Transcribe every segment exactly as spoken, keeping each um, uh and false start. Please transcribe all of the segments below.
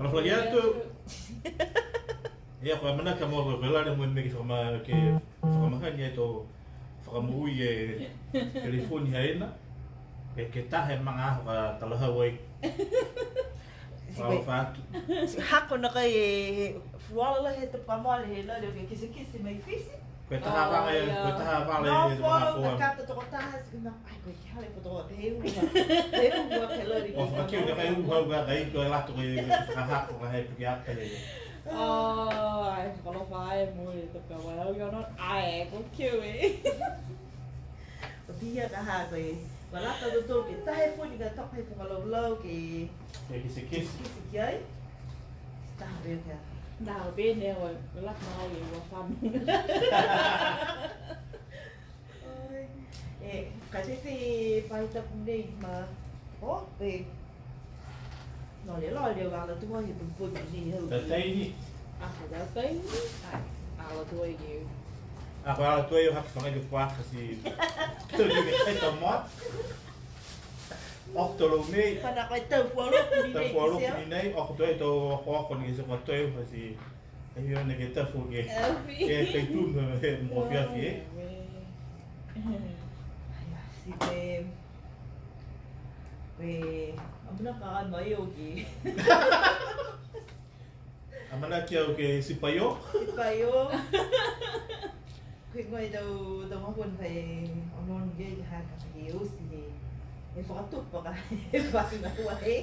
Fakaalofa atu. Ia, ko e amanaki moua ko e lali mo e meke fakama-, ke fakamahani e tau fakamoui e telefoni haina. Ke, ke taha e magaaho ka talahau ai. Fakaalofa atu. Hako nākai e fuala he tau ka mole he lali ke kitekite mai Fisi. Ko e taha vale, ko e taha vale he tau magaaho. Nofo, kata tokotaha, ti ko e mena, ai, ko e ke hale ko tokotaha, he uha, he uha ke lali. O fakakiu ka kai uha, ka kai ko e lato ko e fakahako ka he puke ata he. Oh, ai, fakaalofa ai mo e tau ka wai au, you're not, ai, ko kiu e. O pihia ka ha ko e, kua lata tautolu ke taha e foni ka toka he fakalaulau ke kitekite ki ai. Taha pē ka. Taha pē ne o, kua lata ai e ua fano. Oi. E, ka te te pai tapu nei ma, o, e, Nō lea, lō lea, ala tuai he pogipogi nei hau. Tau taini. A, ko tau taini. Ai, ala tuai ke. A, ko ala tuai o hake fagai ke fuata si. Tau ni me kai tau mot. Okotolo nei. Pana kai tau fualoku ni nei. Tau fualoku ni nei, okotolo tau okotolo ni se ko tau fa si. Ai, ia, ne ke tafu ke. Afi. Ke, ke tū he, he mo fiafi, e. Ai, si te, e, amanaki mai au ke. Amanaki au ke sipai o. Sipai o. Ko e, ko e tau, tau mahon kai, o non ke ha ka ke o si he. E fakatupa ka, e fakatupa e.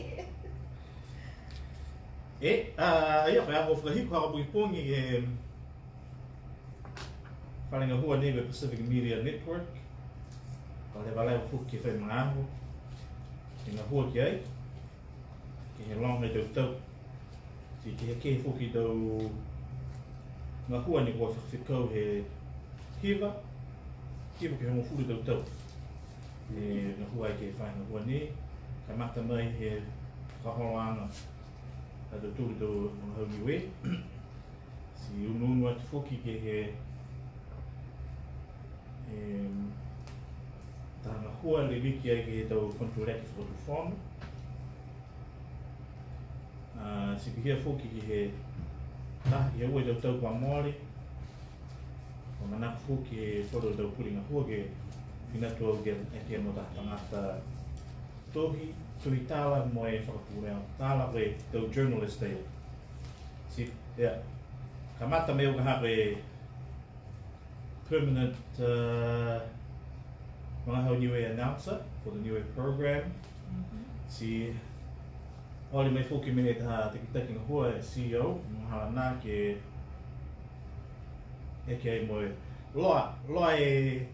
E, a, ia, ko e aho fakahiku, aho pogipogi, e, fale gahua nei ko e Pacific Media Network. Ko e levaleva foki ke fai magaaho. Ke gahua ki ai. Ke he loga e tau tau. Ti ke he, ke he foki tau gahua ne kua fakafekau he hiva. Hiva ke hogofulu tau tau. E gahua ai ke fai gahua nei. Kamata mai he fakaholoaga. Ha tautolu tau vagahau Niue. Ti unuunu atu foki ke he, e, taha gahua leveki ai ke he tau fano tuleke fakatufono. A, ti pihia foki ke he taha ke he ua e tau tau kua mole. Kua manako foki e falu tau pule gahua ke fina atu au ke, ke mo taha tagata tohi, tohi tala mo e fakapuloa tala ko e tau journalist ia. Ti, ia. Kamata mai au ka ha ko e permanent, uh, vagahau Niue announcer for the Niue program. Ti ole mai foki mai he taha takitaki gahua e C E O, magahala nā ke eke ai mo e loa, loa e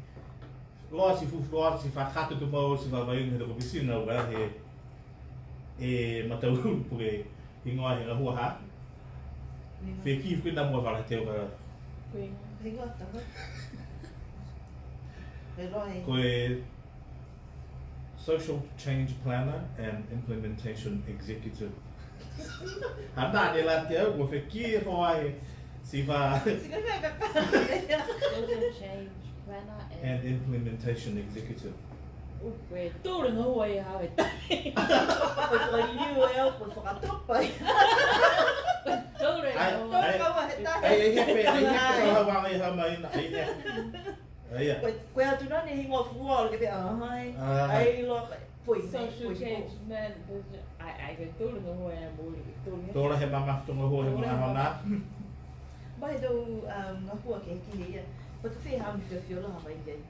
Loa ti fufuloa ti fakakakato tumau ti vavai he toko pisina ua he, e matau po ke higoa he gahua ha. Feki fuki na mua fala teu ka. Ko e higoa tama. Ko e loa e. Ko e Social Change Planner and Implementation Executive. Hanā ne la te au, kua feki e fo ai. Ti fa. Ti ka fai ka ka. Social Change Planner and Implementation Executive. Ue, tolu gahua ia ha e tahi. Ko e fakaliliu e au, ko e fakatupa. Tolu gahua. Ai, ai, ai, ai, he pe, ai, he pe, ai, ha mai, ha mai, ai, ai. Ai, ia. Ko e, ko e atu nā ne higoa fua, o ke pehē, ahai. Ahai. Ai, loa, poi, social change man, ai, ai, ko e tolu gahua e mooli, tolu. Tolu he mamafa tau gahua he mamafa nā. Mai tau, um, gahua ke, ke ia. Ko e fē ha mena fiafia lahi mai ai.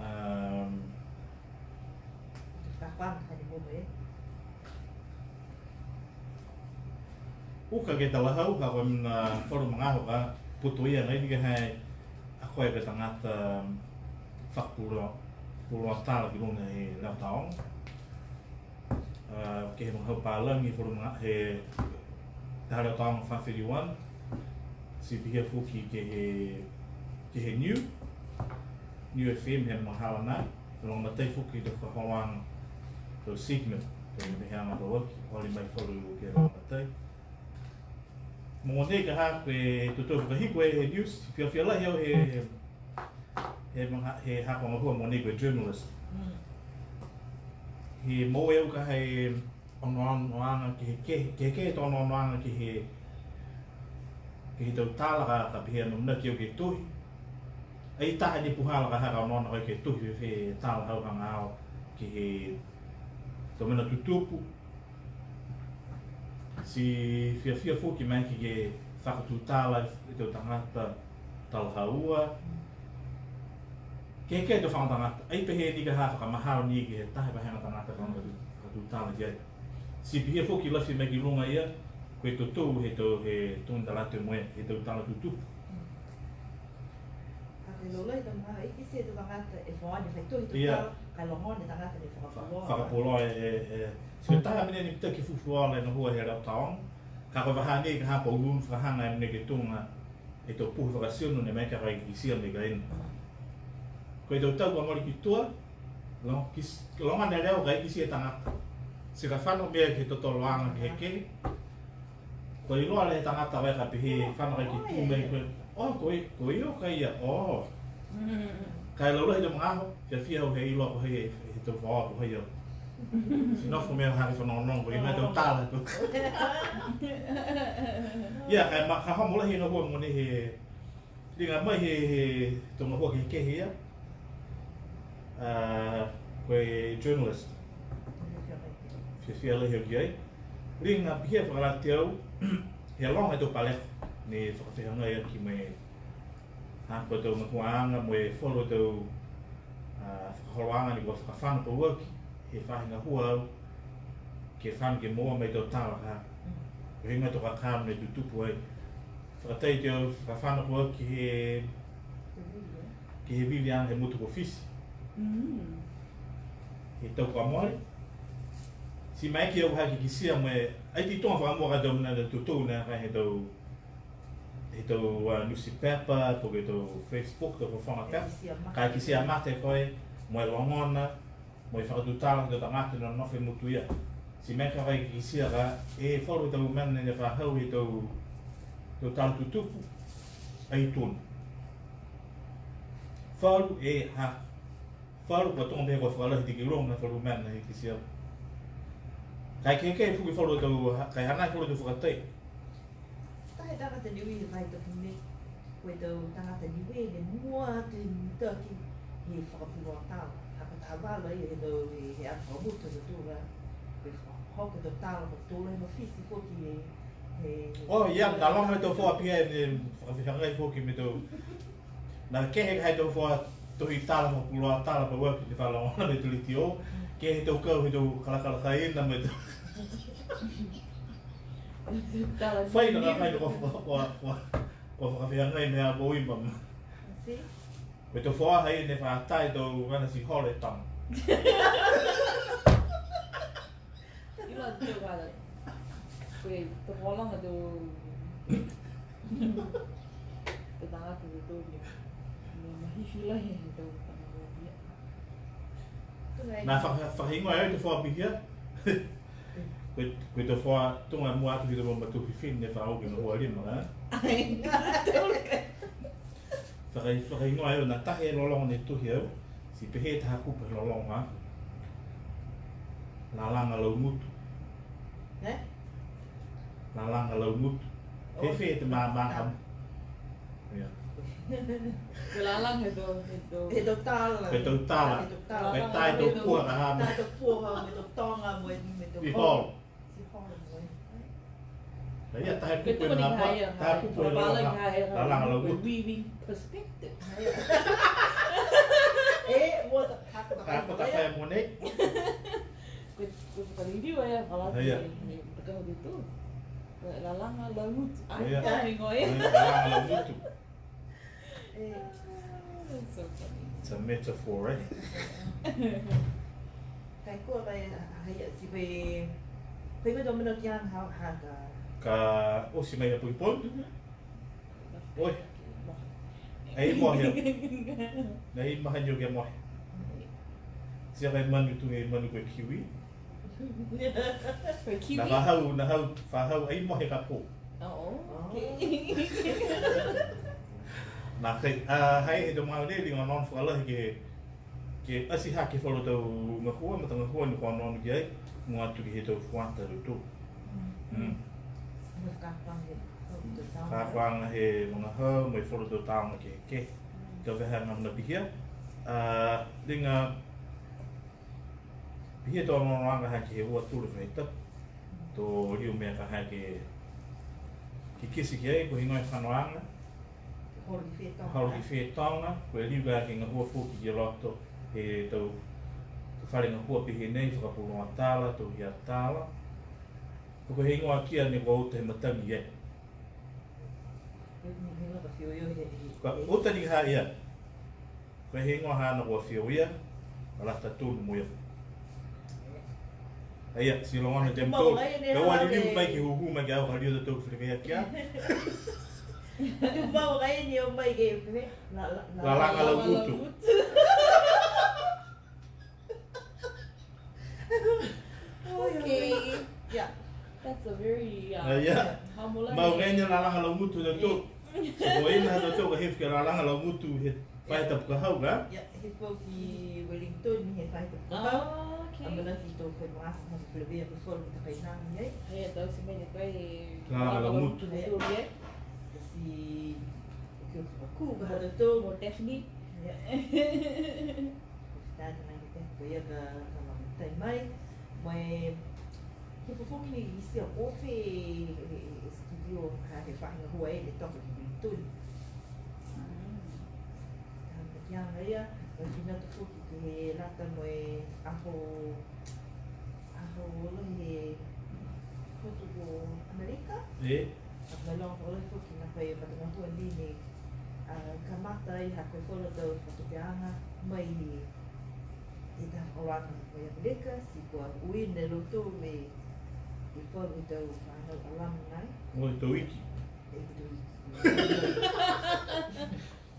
Um, Ka hana, hana mo e. Uka ke talahau, ha ko e mena falu magaaho ka putoia nai ni ka hai a koe ko e tagata fakapuloa, puloa tala ki luga he leo taoga. A, ke he magaaho palagi, falu magaaho he taha leo taoga fā fifty-one, ti pihia foki ke he, ke he Niu, Niu F M he magaaho nai. Loga matai foki tau fakaholoaga, tau segment, tau meheaga tau aki, holi mai falu ke loga matai. Mogonei ka ha ko e totou fakahiku e he news, fiafia lahi au he, he, he maga-, he haaku gahua mogonei ko e journalist. Mm. He moua e au ka ha e onoonoaga ke he, ke he, ke he, ke he tau onoonoaga ke he, ke he tau tala ka, ka pehē amanaki au ke tohi. Ai taha ni puhala ka ha ka onoono ke tohi fēfē e tala hau hagaao ke he tau mena tutupu. Ti fiafia foki maeke ke fakatutala e tau tagata talahaua. Ke, ke he tau faga tagata. Ai pehē ni ka ha fakamahao ni ke he taha vahega tagata ka fakatu-, fakatutala ki ai. Ti pihia foki lafi mai ki luga ia, ko e totou he tau, he tau tala atu mo e, he tau tala tutupu. Ka e laulahi tau mena, e kitia e tau tagata e faoa ni fai tohi tau tala, ka e logona e tagata ne fakapuloa. Fakapuloa e, e, e. Ti ko e taha mena ni mitaki fufulu ola e gahua he leo taoga. Ka ko e vahā nei ka ha ko e ulu fakahaga e mena ke tuga e tau puhi fakatino ne maeke ka kitia mo e kaina. Ko e tau tau kua mole ki tua, lo-, kis-, logona e leo ka kitia e tagata. Ti ka fano mena ke totoloaga ke he ke. Ko e iloa e tagata vai ka pehē, fano ka ke tū mai ko e, "Oh, ko e, ko e o ka ia, oh." Ka e laulahi e tau magaaho, fiafia au he iloa ko hai e, e tau faoa ko hai au. Ti nofo mena ha ke fanogonogo, ko e mena tau tala tau. Ia, ka e ma-, ka hamo lahi e gahua mo e he, liga mai he, he tau gahua kehekehe ia. A, ko e journalist. Fiafia lahi au ki ai. Liga pihia fakalataha au, he loga e tau paleko, ne fakafehagai aki mo e Ha ko e tau makuaaga mo e falu tau, a, fakaholoaga ne kua fakafano pauaki, he faahi gahua au, ke fano ke moua mai tau tala ka. Ko e heigoa e tau kakano ne tutupu ai. Fakatai ke au fakafano pauaki he, ke he viliaga he motu ko Fisi. He tau kua mole. Ti maeke au ha ke kitia mo e, ai titoga fakamua ka tau mena ne tutu ne ka he tau he tau, a, newspaper, po ke tau Facebook, tau fofoga pepa. Ka e kitia mate ko e, mo e logona, mo e fakatutala ke he tau tagata ne nonofo he motu ia. Ti mena ka e kitia ka, e falu tau mena ne fa hau he tau, tau tala tutupu, ai tonu. Falu e ha, falu kua toga pehē kua fakalahi tiki loga falu mena ne kitia. Ka e kehekehe foki falu tau, ka e hanai falu tau fakatai. Taha e tagata Niue he faahi tapu nei, ko e tau tagata Niue ne mua atu he mitaki he fakapuloa tala. Ha ko e tau vala ia he tau, he, he atu fakamotu he tau tula, ko e fakahoko tau tala, ko e tula he mafiti foki he, he. Oh, ia, ka loga e tau fua pihia ne fakafehagai foki mo e tau Nā, kehe ka e tau fua tohi tala mo puloa tala pauaki ne fa logona mo e tau leitiō, kehe tau kau he tau kalakala kaina mo e tau. Tala fai na ka fai na kua, kua, kua, kua fakafehagai mo e a moui ma. Ko e tau fua hai ne fa tai tau vana ti holo e tama. Iloa atu ka la. Ko e tokologa tau, tau tagata tau tau ia. Ne mahifi lahi he tau tagata ia. Nā, fa-, fa-, fakahigoa e au e tau fua pihia. Ko e, ko e tau fua tuga mua atu ki tau matua fifine ne fa au ke gahua lima, ha? Ai, tau le. Faka-, fakahigoa e au, nā taha e lologo ne tohi au, ti pehē taha kupu he lologo a. Lalaga laugutu. Eh? Lalaga laugutu. Oh. Fēfē e tau mā-, māhina. Ia. Ko e lalaga he tau, he tau. He tau tala. He tau tala. He tau tala. He tau tala. He tau puha ka ha. He tau puha, he tau toga, he tau. Behold. Ti holo mo e. Ia, taha e kupu e nā pā, taha e kupu e lalaga laugutu. Weaving perspective. E, ua ta, ha ko ta. Ha ko ta kai mo nei. Ko, ko ta review e, hala. Ia. Ko ta kai mo nei. Lalaga laugutu. Ai, ia. Ai, mo e. Lalaga laugutu. Eh. So funny. It's a metaphor, right? Ka e kua vai, ha, ha, ia, ti vai, vai vai tau mena ki ana ha, ha ka. Ka oti mai a Puipon? Mhm. Oi. Ai mohe. Nai mahani o ke mohe. Ti a vai manu tu e manu ko e kiwi. Ko e kiwi? Nā fahau, nā hau, fahau, ai mohe ka pō. Oh, okay. Nā kai, a, hai he tau mau leli, ngā non fakalahi ke, Ke ati hake falu tau gahua, matagahua ne kua onoono ki ai, mua atu ke he tau fuata ha tautolu. Mm. Mm. Mo e fakaakoaga he, fakaakoaga he vagahau, mo e falu tau taoga kehekehe. Mm. Ka e ha mena ne pihia. A, liga, pihia e tau onoonoaga hake he ua tolu fai tapu. To liu mena ka hake ke kikite ki ai, ko e heigoa e fanoaga. Holo ki fē toga. Holo ki fē toga, ko e liu ka ke gahua foki ki loto he tau, tau fale gahua pehē nei, fakapuloa tala, tohia tala. Ko e heigoa kia ne kua uta he matagi e. Kua uta ni ha ia. Ko e heigoa haana kua fio ia, a lata tonu mo ia. A ia, ti logona e temi tolu. Ka ua liliu mai ke hūhū mai ke au, ka liu tatou fili mai aki a. Tumau kai ni o mai ke, la, la, la, lalaga lau gutu. Okay. Yeah. That's a very, uh, a ia. Mau kai ni lalaga lau gutu tatou. So, ko e ha tatou ka hifo ke lalaga lau gutu he faahi tapu ka hau ka? Yeah, hifo ki Wellington he faahi tapu ka hau. Oh, okay. Amanaki to fai maasa ha fai pulevea ko e falu mo e kaina ni ai. Ia, tau ti mai ni kai. Lalaga lau gutu. Tatou ni ai. Ti, okay, okay, ka ha tatou. Mo Daphne. Yeah. Ko e tane mai ke te, ko ia ka, ka mahutai mai. Mo e, ke fofoki ni i sia ofe e, e, e studio ka he faahi gahua e le toka ki Wellington. Mm. Ka hanga ia, mo e fina to foki ke he lata mo e aho, aho lahi he potu ko Amerika. E. Ka mailoga foki nā ko e matagahua ni ne, a, kamata ai ha ko e falu tau fakatupeaga mai he, he taha fakaholoaga mai Amelika, ti kua uiina e lautolu e, e falu tau fanau alumni. Mo e tau iki. E tau iki.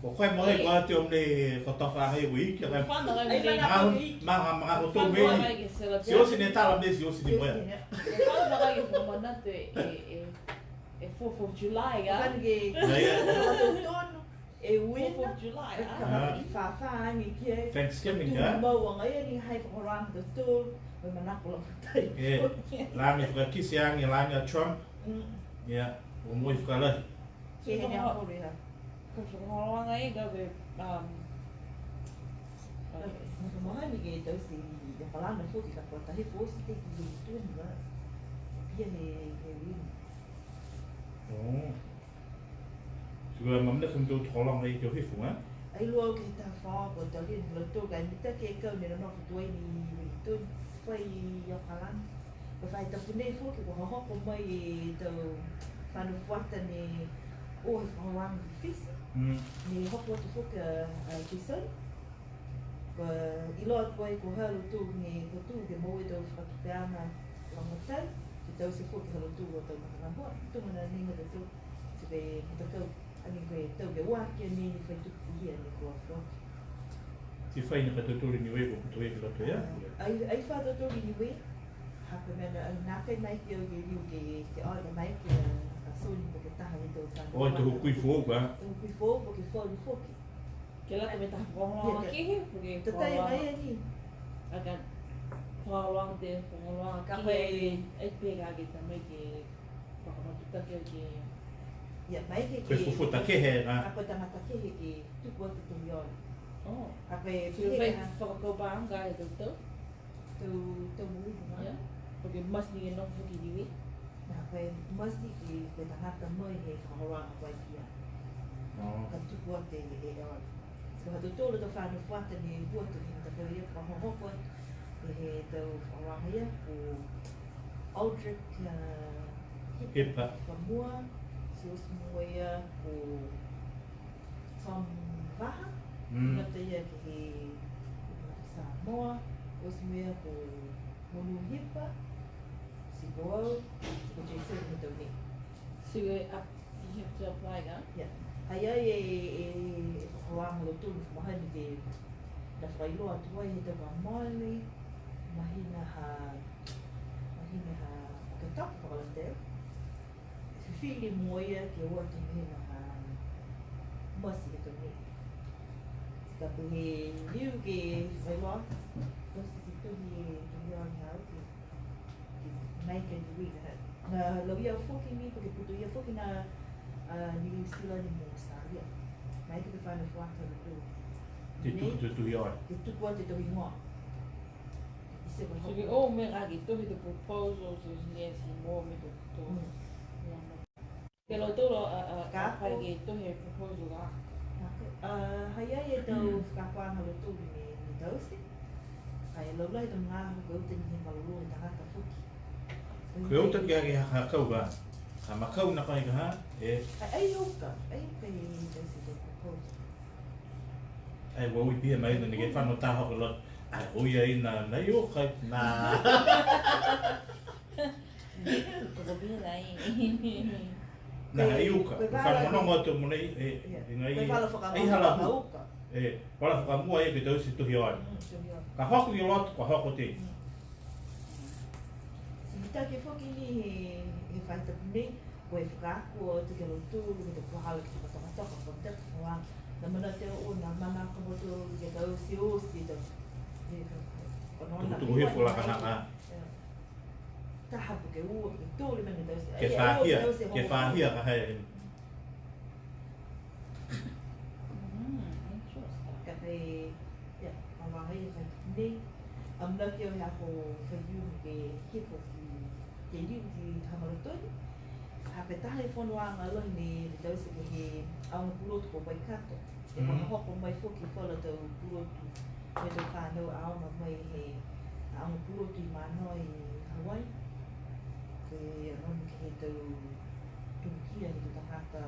Ko koe mo e kua te o mena ko tofa ai ko iki, ka. Fano ai mo e. Ai, maga, maga, maga, ko tau meli. Ti osi ne tala meli, ti osi ne mo e. E fano ai ke fano manatu e, e, e Fourth of July, a? Fano ke. Ai, ai. Tonu, e uiina. Fourth of July, a? Ka fafā age ki ai. Thanksgiving, a? Tumau agaia ni hai fakaholoaga ha tautolu, mo e manako lagomatai. E, lagi fakakite age, lagi a Trump. Mm. Ia, o mo e fakalahi. Ke he nea holo ia. Ko e fakaholoaga ia ka ko e, um, uh, ka mahani ke taute i Okalana foki ka kua tahi foki te ki Wellington, ka pihia he, he Wellington. Oh. Ti ko e mamanaki mo e tau fakaholoaga ia ke o hifo, e? Ai lua au ke he taha fā kua talia ni lautolu ka e mitaki e kau ne nonofo tuai ni Wellington, fai i Okalana. Ko e faahi tapu nei foki, kua hohoko mai e tau fānau fuata ne o he fakaholoaga ki Fisi. Mm. Ne hoko atu foki a, a Jason. Kua iloa atu ai ko e ha lautolu ne kua tū ke moua e tau fakatupeaga lagomatai, ke taute foki ha lautolu a tau matagahua, tuga ni ha tautolu, ti ko e matakau, a ni ko e tau ke ua, ke ni fai tuku ia ne kua foki. Ti fai ni ka tautolu i Niue, ko e tautolu i loto ia? Ai, ai fa tautolu i Niue. Ha ko e mena, a, nākai mai ke au ke liu ke, ke o mai ke, a, Soni ko e taha he tau fānau. O, e tau hukui foou ka? Tau hukui foou, ko e falu foki. Ke lata mo e taha fakaholoaga kehe, po ke tatai fakaholoaga. Mai a ni. A ka fakaholoaga te, fakaholoaga ka kehe, ai pē ka ke ta mai ke Fakamatutaki au ke. Ia, mai ke, ko e ke fufuta kehe, a. A ko e tagata kehe ke tuku atu tohi ole. Oh. A ko e. So, pehē fai ha fakakaupaaga he tau tau? Tau, tau moui, ha? Ia. Ko e must ni ke nofo foki i Niue. A ko e must ni ke, ko e tagata mai he fakaholoaga ko e ia. Oh. Ka tuku atu e, e ole. Ko e ha tautolu a tau fānau fuata ne hū atu he matakau ia, ka hohoko atu he tau fakaholoaga ia, ko Aldrich, a, Hipa. Hipa. Hipa mua, ti oti mo ia ko Tom Vaha, mm, tagata ia ke he Samoa, oti mo ia ko Monu Hipa, ti ko au, ko Jason he tau nei. So, uh, you have to apply, huh? Yeah. Ai ai e, e, e fakaholoaga ha lautolu, mahani ke na fakailoa atu ai he tau kua mole, mahina ha, mahina ha Oketopa fakalautelu. Fifili mo ia ke o atu mahina ha Mati he tau nei. Ko e liu ke fai loa, ko e tohi, tohi, tohi o ni au ke, ke make and read, ha. Na lauia foki ni, ko e putoia foki na, a, Niu Sila ni mo Australia. Mai ke he fānau fuata ko e. Ke tuku e tohi o. Ke tuku e tohi higoa. Ti ko e. So ke o mena ke tohi e proposal, so yes, mo mena ke tohi. Mm. Ia, mo. Ke lautolu a, a, a, ka fai ke tohi e proposal ka. A, ha i ai e tau fakaakoaga ha lautolu ne, ne taute. Ka e laulahi e tau magaaho ko e uta ni he malolō he tagata foki. Ko e uta ke, ke ha, ha kau ka. Ha makau na kai ka ha, e. Ai, ai uka, ai uka e taute e tau proposal. Ai, ua ui pihia mai, ne ke fano taha ko lo. Ai, ui ai na, na i uka, na. Ko ko pihia nai. Na, ai uka. Ko e vala fano no mo to mo nei, e, ia, e ngai, ko e vala fakamotu ai hala hu. Uka. E, vala fakamua ia ke taute e tohi o ni. Mm, tohi o ni. Ka hoko i loto, ka hoko tei. Mm. Ti mitaki foki ni he, he faahi tapu nei, ko e fakaako atu ki a lautolu, ke he tau puhala ke fakatokatoka, contact, ko e na manako, o na manako a mautolu ke taute oti e tau, e tau, ko e na tukutuku hifo la ka na ka. Ia. Taha po ke ua, po ke tolu mena taute. Ke fahia, ke fahia ka hea. Mm, interesting. Ka fai, ia, a vahai e fai nei. Amanaki au he aho Faiumu ke hifo ki, ke liu ki Hamalotoni. Ha ko e taha e fonoaga lahi ne taute ke he aoga pulotu ko Waikato. E fakahoko mai foki falu tau pulotu, mo e tau fānau aoga mai he aoga pulotu i Mānoa i Hawaii. Ko e onoono ke he tau tonuhia he tau tagata.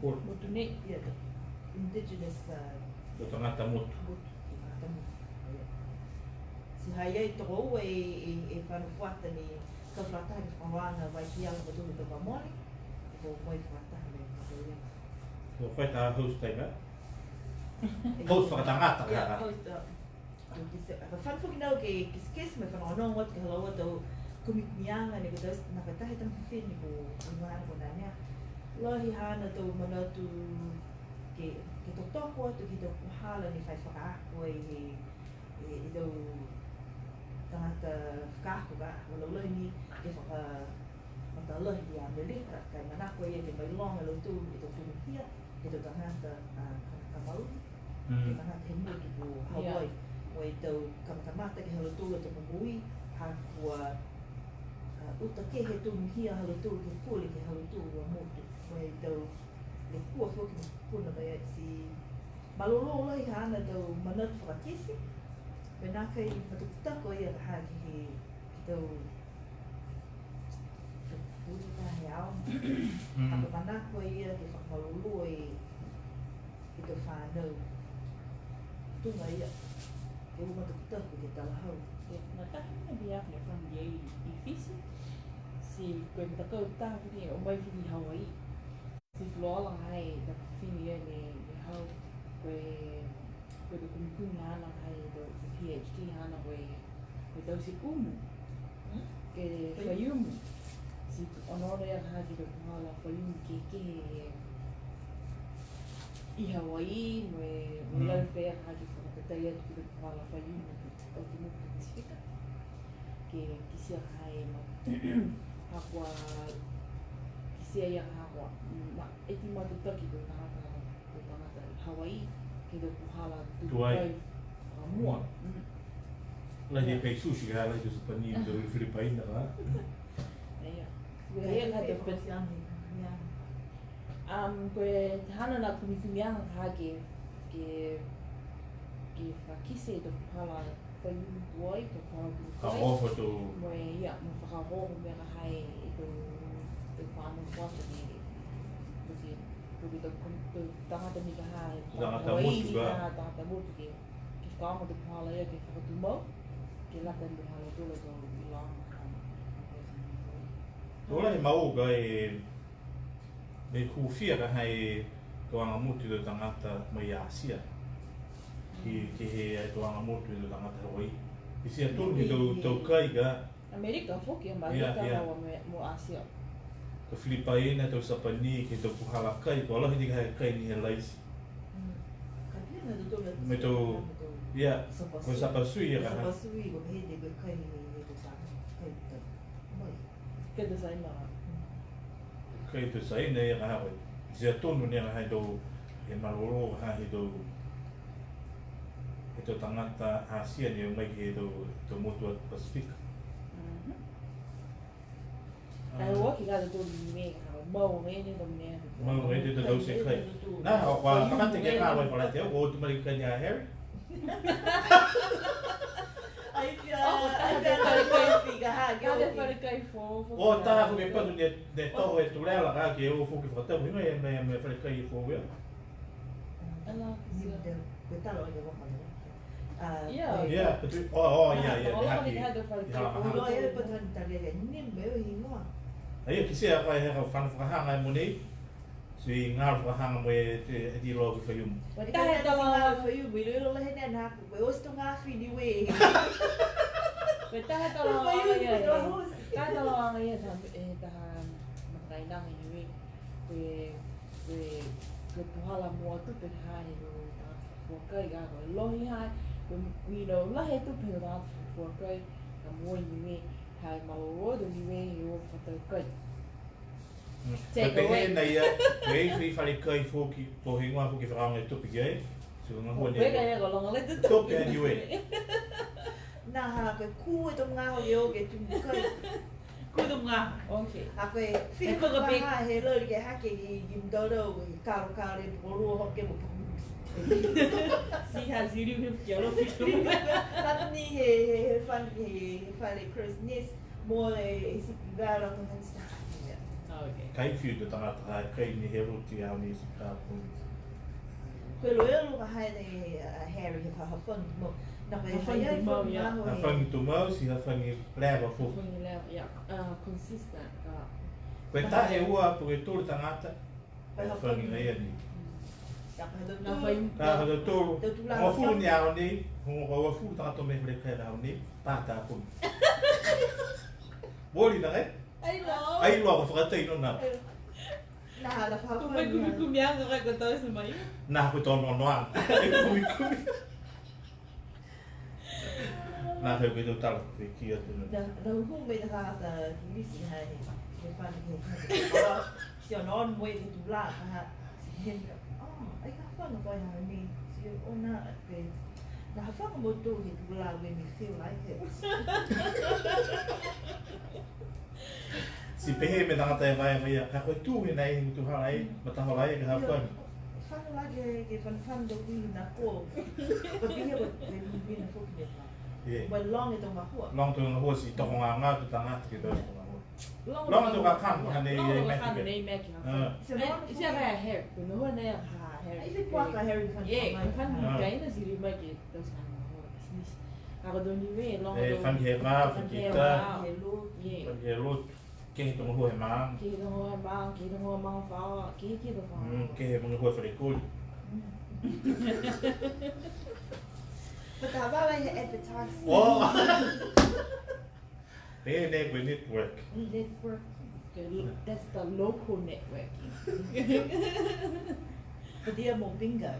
Motu nei. Ia, tau indigenous, a, tau tagata motu. Motu, tau tagata motu. Ia. Ti ha i ai tokoua e, e, e fano fuata ne kau fakataha ke fakaholoaga Vaihiala mo Tonu Tau Kamole. Ko mai fakataha mo e, mo e. Ko fai ka host type, e? Host fakatagata ka. Ia, host, a. Ka fano foki nau ke kitekite mo e fanogonogo atu ke he ha laua tau kumikumiaga ne kua taute, nākai taha e tama fifine ne kua, kua iloa ko Nanea. Lahi haana tau manatu ke, ke totoko atu ke he tau puhala ne fai fakaako e he e, e tau tagata fakaako ka, laulahi ni ke fakamatalahi i Amelika, ka e manako a ia ke mailoga e lautolu e tau tonuhia he tau tagata, a, Kanaka Maoli, mm, he tagata he motu ko Hawaii, ia, mo e tau kamatamata ke he ha lautolu a tau momoui, ha kua, a, uta kehe e tonuhia ha lautolu ke pule ke he ha lautolu a motu, mo e tau lekua foki mo e kupuna ka e ti malolō lahi haana tau manatu fakakite, mo e nākai matakutaka a ia ka ha ke he, ke he tau, tau pule ka he ao. Mm. Ka manako a ia ke fakamalolō e, e tau fānau. Tuga ia, ke ua matakutaka ke talahau. E, na taha na via ne fano i ai i Fisi, ti ko e matakau taha foki o mai foki Hawaii. Ti fuluola ai e tau fifine ia ne, ne hau, ko e, ko e kumikumi haana ai e tau PhD haana ko e, ko e taute umu. Hmm? Ke fai umu. Ti onoono ia ka ha ke he tau puhala fai umu kehekehe i Hawaii, mo e, mo e, hmm, lahi pehē ka ha ke fakatatai atu ke he tau puhala fai umu ke he tau motu Pasifika. Ke kitia ka ha e ma-, ha kua kitia ia ka ha kua, ma-, e ti matutaki tau tagata, tau tagata Hawaii, ke he tau puhala tuai. Tuai fakamua. Mm. Lahi e kai sushi ka, lahi e tau Sapani, tau Filipaina ka. Ia. Ia, ia, ka tau Filipaina. Um, ko e haana na kumikumiaga ka ke, ke, ke fakakite e tau puhala fai umu tuai, tau puhala umu tuai. Ka ofo tau. Mo e, ia, mo e fakaohooho mena ka ha e tau, tau fānau fuata ne, tau ke, tau ke tau, tau tagata ni ka ha e. Tau tagata motu ka. Ka ha tagata motu ke, ke fakaaoga tau puhala ia ke fakatumau, ke lata mo e ha lautolu a tau iloaaga. Tuai he mau ka e Ne hūfia ka ha e tau aga motu he tau tagata mai Asia. Ke, ke he tau aga motu he tau tagata Hawaii. Kitia tonu he tau, tau kai ka. Amerika foki, Amerika, ia, ia, mo, mo Asia. Tau Filipaina, tau Sapani, ke he tau puhala kai, kua lahi ni ka ha e kai ni he laisi. Mm. Ka pihia Mo e tau, ia, ko e sapasui ia ka ha. Sapasui, ko e hene, ko e kai, ko e sa, kai, kai. Mai. Kai to saina. Kai to saina ia ka ha ko e. Ti a tonu ni ka ha e tau, e malolō ka ha he tau, he tau tagata Asia ne o mai ke he tau, tau motu a Pasifika. Mhm. Ka e ua ki ka tautolu ni mena, ka mau mena, tau mena. Mau mena, tau tau se kai. Nā, o kua, kua kamata ke ka ua palate, o tu mai kai ni a Harry. Ai, kia, ai, kia, fale kai fika, ha, kia, fale kai fo, fo. O, taha foki e patu ne, ne toho e tulela, ka ke o foki fakatau, hinga e me, me fale kai fo ia. Ala, ko e tala o ia, ko e tala. Ah, ia. Ia, patu, o, o, ia, ia, haki. Ia, patu, tala ia, ni me o hingoa. Ia, kitia ko e he ka fana fakahaga e mogonei. Ti galo fakahaga mo e, e, e ti loa ko e Faiumu. Ko e taha tala Faiumu, iloilo lahi ni a naku, ko e osi to gafi Niue. Ko e taha tala ia, e. Taha tala ia, e, taha matakainaga Niue. Ko e, ko e, ko e puhala mua tupe ha he tau tagata fakakai ka ko e lohi ha, ko e, you know, lahi tupe he tau tagata fakakai, ka moua Niue, ha e malolō to Niue he o fakatau kai. Mm. Take away. Pehē nai a, ko e fai fale kai foki, to hingoa foki fakaaoga e tupe ki ai, ti ko e gahua ni. Ko e kai a ko loga le tupe. Tupe a Niue. Nā ha, ko e kū e tau magaaho ke o ke tumu kai. Kū e tau magaaho. Okay. A ko e fili ko ka pe ha he lali ke hake ki, ki mutau rau, ko e karo kare, poko lua hoke mo poko. Si ha si liu he fiki alo fiki. Tata ni he, he, he fun, he, he fale Chris Ness, mo e, e sipi vela ko hana sa. Okay. Kai fiu to tagata, kai ni he roti a ni si ka puni. Ko e loelo ka hai nei, uh, Harry, he fa-, hafagi tumau. Na ko e hafagi tumau, ia. Hafagi tumau, ti hafagi leva foki. Hafagi leva, ia. Uh, consistent, ka. Ko e taha e ua, po ke tolu tagata, ko e hafagi nai a ni. Ia, ko e tolu. Ka ko e tolu. Hogofulu ni aho nei, hogofulu tagata mo e fale kai aho nei, pata foki. Moli na kai? Ai loa. Ai loa, ko e fakatau nona. Ai loa. Nā, nā, fa-, ko e kumikumiaga ka ko e tau e mai. Nā, ko e tau noa. Kumikumi. Nā, ko e tau tala, ko e ki atu nā. Nā, nā, hu me nā ka ata, ki misi hai, ke fana ke, ke, si o non mo e ke tula, ka ha, si he, oh, ai ka fana ko e ha ni, si o nā, ke, nā, ha fana mo tō ke tula, when you feel like it. Ti pehē mo e tagata e vaevae ia, ka ko e tū e nai he motu hala ai, matahola ai, ka hafagi. Fano la ke, ke fano, fano tō kui na ko. Ka pihia ko e kui na ko ki ne pa. Ia. Mo e loga e tau gahua. Loga e tau gahua ti tokogaga e tau tagata ke he tau gahua. Loga e tau kakano, kakano, hanei, loga e kakano, hanei meki. Ah. Ai, ti a ka Harry, ko e gahua nei a Harry. Ai, ti kua ka Harry fano mai. Ia, fano mai, kaina ti liu mai ke he tau gahua. Business. A ko tau Niue, loga e tau. E, fano he vā, fano he vā. Fano he lotu. Ia. Fano he lotu. Kehe tau gahua he maaga. Kehe tau gahua he maaga, kehe tau gahua he magafaoa, kehe, kehe tau gahua. Mm, kehe he gahua he fale koli. Mm. But the hala he advertising. Oh! Pehē nei ko e network. Mm, network. Okay, lo-, that's the local networking. Ko e tau mo bingo.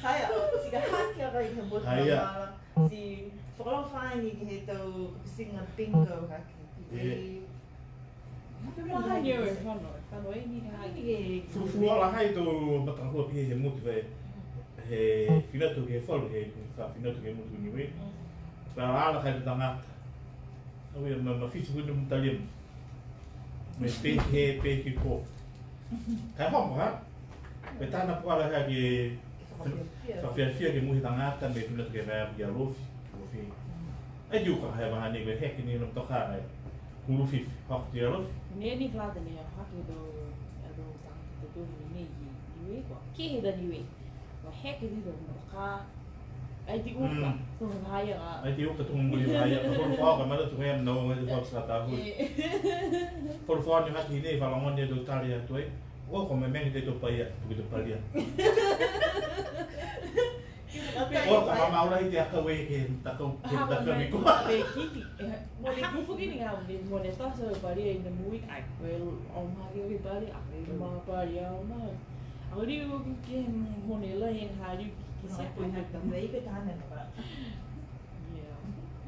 Haia, ti ka hake a kai he motu. Haia. Mala, ti fakaalofa ni ke he tau kapitiga bingo hake. E. Mahani e fano, fano e ni hake. Fulufuluola hai tau matagahua pihia he motu he, he fina atu ke he falu, he fa fina atu ke he motu Niue. Mm. Fakaalofa kai tau tagata. Au ia ma, mafiti foki e tau mataliamu. Mo e pehē, pehē ki ko. Ka e hoko, ha? Ko e taha puhala ha ke fakafiafia ke moua he tagata mo e fina atu ke he vaeapu ki Alofi, Alofi. Ai ti uka he vahā nei ko e heke ni no toka ai. Hulu fifi, hoko ki Alofi. Nei ni kalata nei, hake tau, a tau tagata tau nei ki, Niue kua. Ki he tau Niue. Kua heke ni tau motoka. Ai ti uka, mm, tuga vahā ia ka. Ai ti uka tuga muli vahā ia ka. Holo fua ka mala tuga ia nau ngai tuga sa tahu. E. Holo fua ni haki nei, fa longo ni tau tali atu ai. O, ko e mena ke he tau paia, tuga tau paia. Ko, ko mamau lahi te akau e ke takau, ke takau ni ko. Pe kiki. E, ha, ha, fuki ni ngā, mo ne tasa e palia in the morning, ai, well, o ma ke ke palia, ai, ma palia, o ma. Au liu ke mo ne la e ha liu ke se. Yeah.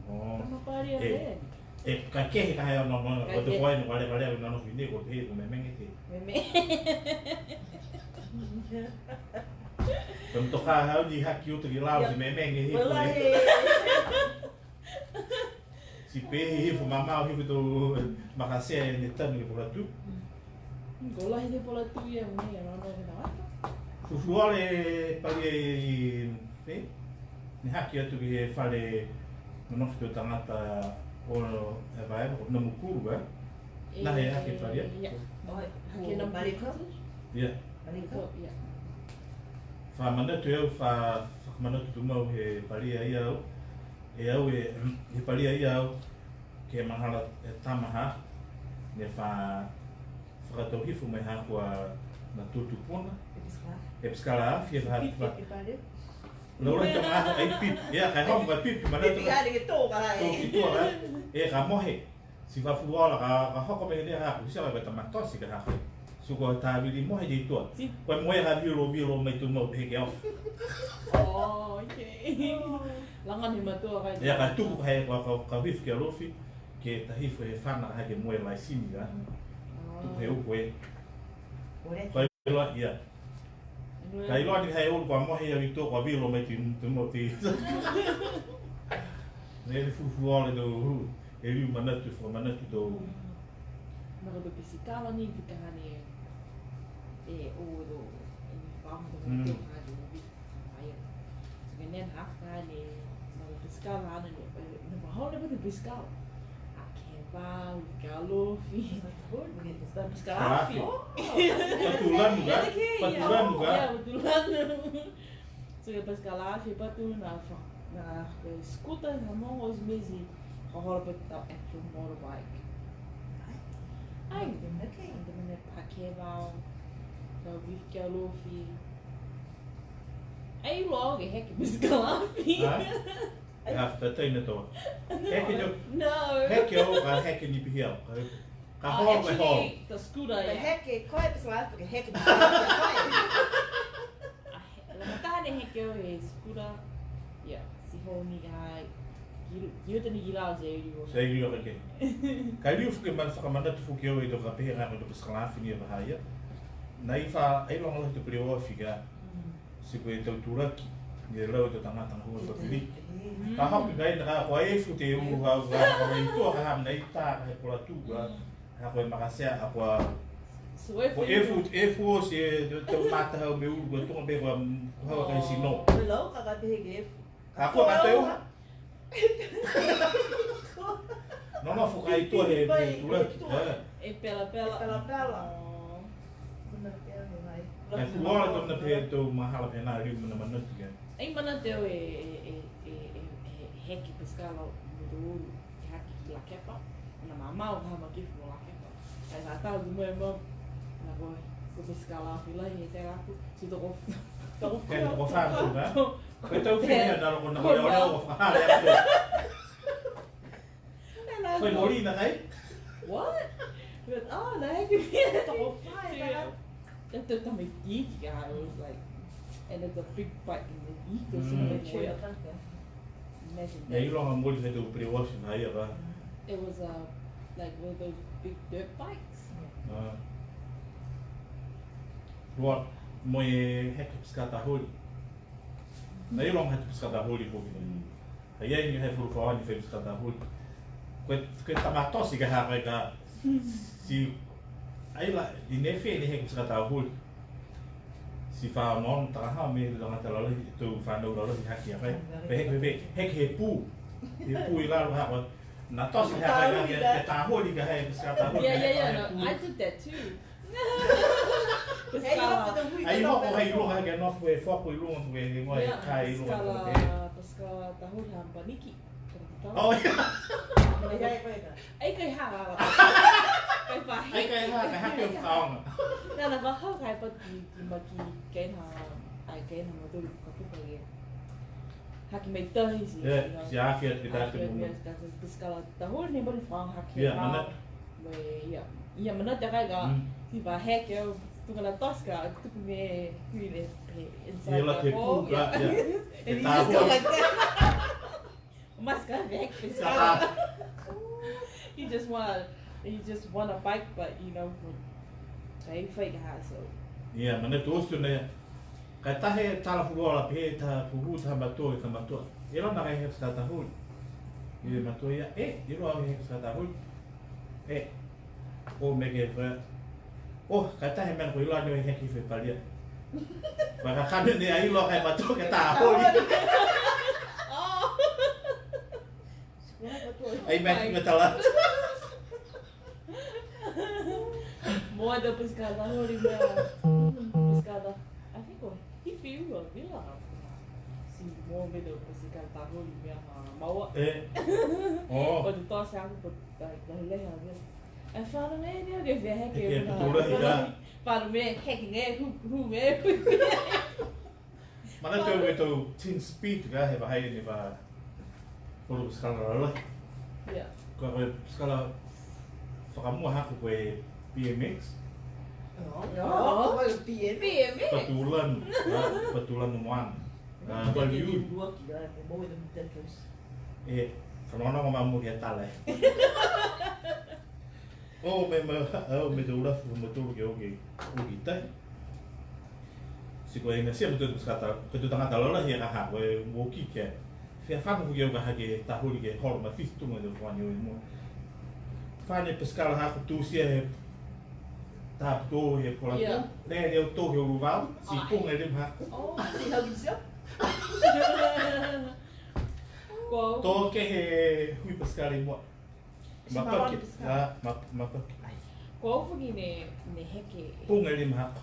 Oh. Tama palia e. E, ka kehe ka he ono, ono, ko te fai no vale, vale, no, no, fine, ko te, ko memenge te. Memenge. Ko toka hau ni haki uta ki lalo, si memenge, he, ko e. Si pehē hifo mamau hifo tō makasea e ne tanu ke polatu. Ko lahi ne polatu ia mo e, ano, ano, ano, ano. Fufua le palia i, e? Ne hake atu ke he fale nonofo tō tagata o e vae, o Namukulu, e? Na he hake palia? Ia. Hake Namukulu. Ia. Ia. Fakamanatu e au, fa-, fakamanatu tumau he palia ia au. E au e, he palia ia au, ke he mahalo e tama ha, ne fa-, fakatau hifo mai ha kua na tū tupuna. E pisikala. E pisikala afi, e fa-, fa-, laulahi tama ha, ai pipi, ia, ka e homo, ka e pipi, manatu ka. Pipi ka ke tō ka e. Tō ki tua ka. E ka mohe. Ti fafulu ola ka, ka hoko mai nei ha, ko e hisa ka tama tote ka hako. Ti ko e tavili mo he tei tua. Ko e mo e ka vilo, vilo mai tumau pehē ke off. Oh, okay. Laga ni matua ka. Ia ka tuku ka he, ka, ka, ka whiff ke alofi, ke ta hifo he fana ka hake mo e laisini ka. Tuku he uko e. Ka iloa, ia. Ka iloa ni ka e ulu kua mohe ia i tō kua vilo mai te, te mo te. Nei le fufulu ola tō, e liu manatu, fakamanatu tō. Maka tō pisikala ni, fika hane, e, o tō, e, ni pāma tō, tō, hane, o, vi, ai, so ke nen haka hane, maka tō pisikala hane, e, ne pahole pa tō pisikala. A ke vau, ke alofi. Pisikala afi. Patulanu ka? Patulanu ka? Ia, patulanu. So, ke pisikala afi, patu na fa-, na, e, skuta, na mo, os mesi, ka hola pa tau actual motorbike. Ai. Ai. Ai, te mene pa ke vau, ka whiff ke alofi. Ai, lo, ke heke pisikala afi. Ha? E ha fata taina tō. Heke tō. No. Heke o, ka heke ni pihi au. Ka, ka holo, ka holo. Ka heke, ko e pisikala afi, ka heke ni pihi au. A he, la matane heke o he skuta. Ia, ti holo ni ka, ki, ki uta ni ki lalo, ti ai liu. Ti ai liu ka ke. Ka liu foki e mena fakamanatu foki au e tō ka pehē nā ko e tō pisikala afi ni e vahā ia. Nai fa, ai loga lahi tō peleoafi ka. Ti ko e tau tulaki, e lau e tau tagata gahua papiliki. Ka hoki nai na ka kua efu te ulu hau ka, ka mai tua ka hau nai tā ka he kolatu ka, ka ko e makasea, a kua, ko e efu, efu o se tau mata hau me ulu, kua tuga pe kua hau ka e sino. Ka kua ka tau. Nonofo ka i tua he, he tulaki. E pelapela. E pelapela. Ka e fuloa tona pehē tau mahala pehē nā liu mena manatu ke. Ai manatu e, e, e heke pisikala mo tō ulu, ke hake ki Lakepa. Na mamau ka hama ki mo Lakepa. Ai ka tau ki mo e mo. Na ko, ko pisikala afi lahi e te aku. Ti toko, toko, toko fā. Ko e tau fia na loko na ko le ole o fakahale aku. Ko e molina kai? What? But, oh, na heke. Toko fā, yeah. That, that, that made geek, yeah, it was like, and it's a big bike in the geek or something like that. Imagine that. Ia, iloga moli fai tau pre-wash na ia ka. It was, uh, like one of those big dirt bikes. Ah. Lua, mo e heke pisikala holi. Na iloga heke pisikala holi foki. Ai ai ni he fulufaoni fai pisikala holi. Ko e, ko e tama tote ka hake ka. Ti, ai la, i ne fē ne heke pisikala holi. Ti fa mo taka ha me tagata lalahi, tau fanau lalahi hake a kai. Pe heke, pe heke, heke he pū. He pū i lalo ha ko. Na tote hake ka, ke, ke tā holi ka heke pisikala holi. Yeah, yeah, yeah, no, I did that too. Ai hoko hai luga ke nofo e foku i luga mo e, mo e kai i luga mo e. Pisikala, pisikala tahuri ha paniki. Oh, yeah. Ai kai ha. Kai fahi. Ai kai ha, kai ha ke o kaonga. Na, na, vaha kai pati, ki maki, kai na, ai kai na maturi ka puka ia. hake mai tahi, ti, ia, you know, ti afi atu ke taha, afi atu ke munu. Ke taha pasikala tahuli ne boni fakahaga hake. Ia, mau. Manatu. Mo e, ia. Ia, manatu e kai ka, mm, ti fa heke au tuga la toska, tuku me, tuku me, inside the hole, ia. Ia, la te puka, ia. And he just go like that. Mas ka vek, this guy. He just wanna, he just wanna bike, but, you know, ka e fai ka ha, so. Ia, manatu oti ne, ka e taha e tala fuluola pehē, taha fulu, taha matua, taha matua. E iloa na ka e heke pasikala tahuli. E matua ia, e, e iloa au he heke pasikala tahuli. E, o meke fa. O, ka e taha e mena ko e iloa ni o e heke fai palia. Ka ka mena ai iloa ka e matua ke tahuli. Oh. Ai mena ki me tala. Mua e tau pasikala tahuli mena. Pasikala. I think o Hifi ua, vila. Ti mua e tau pasikala tahuli mena, maua. E. Oh. Ko e tau tosa aku, ko e tau leha mena. E fano nei ni o ke fia heke. Heke, mena. Putula hia. Fano mena heke nei, hu, hu mena. Manatu e tau ten speed ka, he vahai ni va fulu pasikala lalahi. Ia. Ko e pasikala fakamua haaku ko e B M X. Oh, oh, ko e B M X. B M X. Patulanu, ah, patulanu moana. Ah, ko e liu. Luaki ka, e mau e tau detectors. E, fanogonogo ma mo ke tala e. O, mo e, mo e, o, mo e tau lafu, mo e tau ke o ke, o ke tahi. Ti ko e igatia mo e tau tagata, ko e tau tagata lalahi a ka ha, ko e walkie ke. Fia fano foki au ka ha ke tahuli ke holo ma fifty tuga e tau fano i mua. Fano e pasikala haaku tusia he tapu tō he kola tō. Ia. Lea lea tō he ulu vau, ti puga e lima haaku. Oh, ti hau ki tia. Ko au. Tō ke he hui pasikala i mua. Mapaki. Ah, ma-, mapaki. Ai. Ko au foki ne, ne heke. Puga e lima haaku.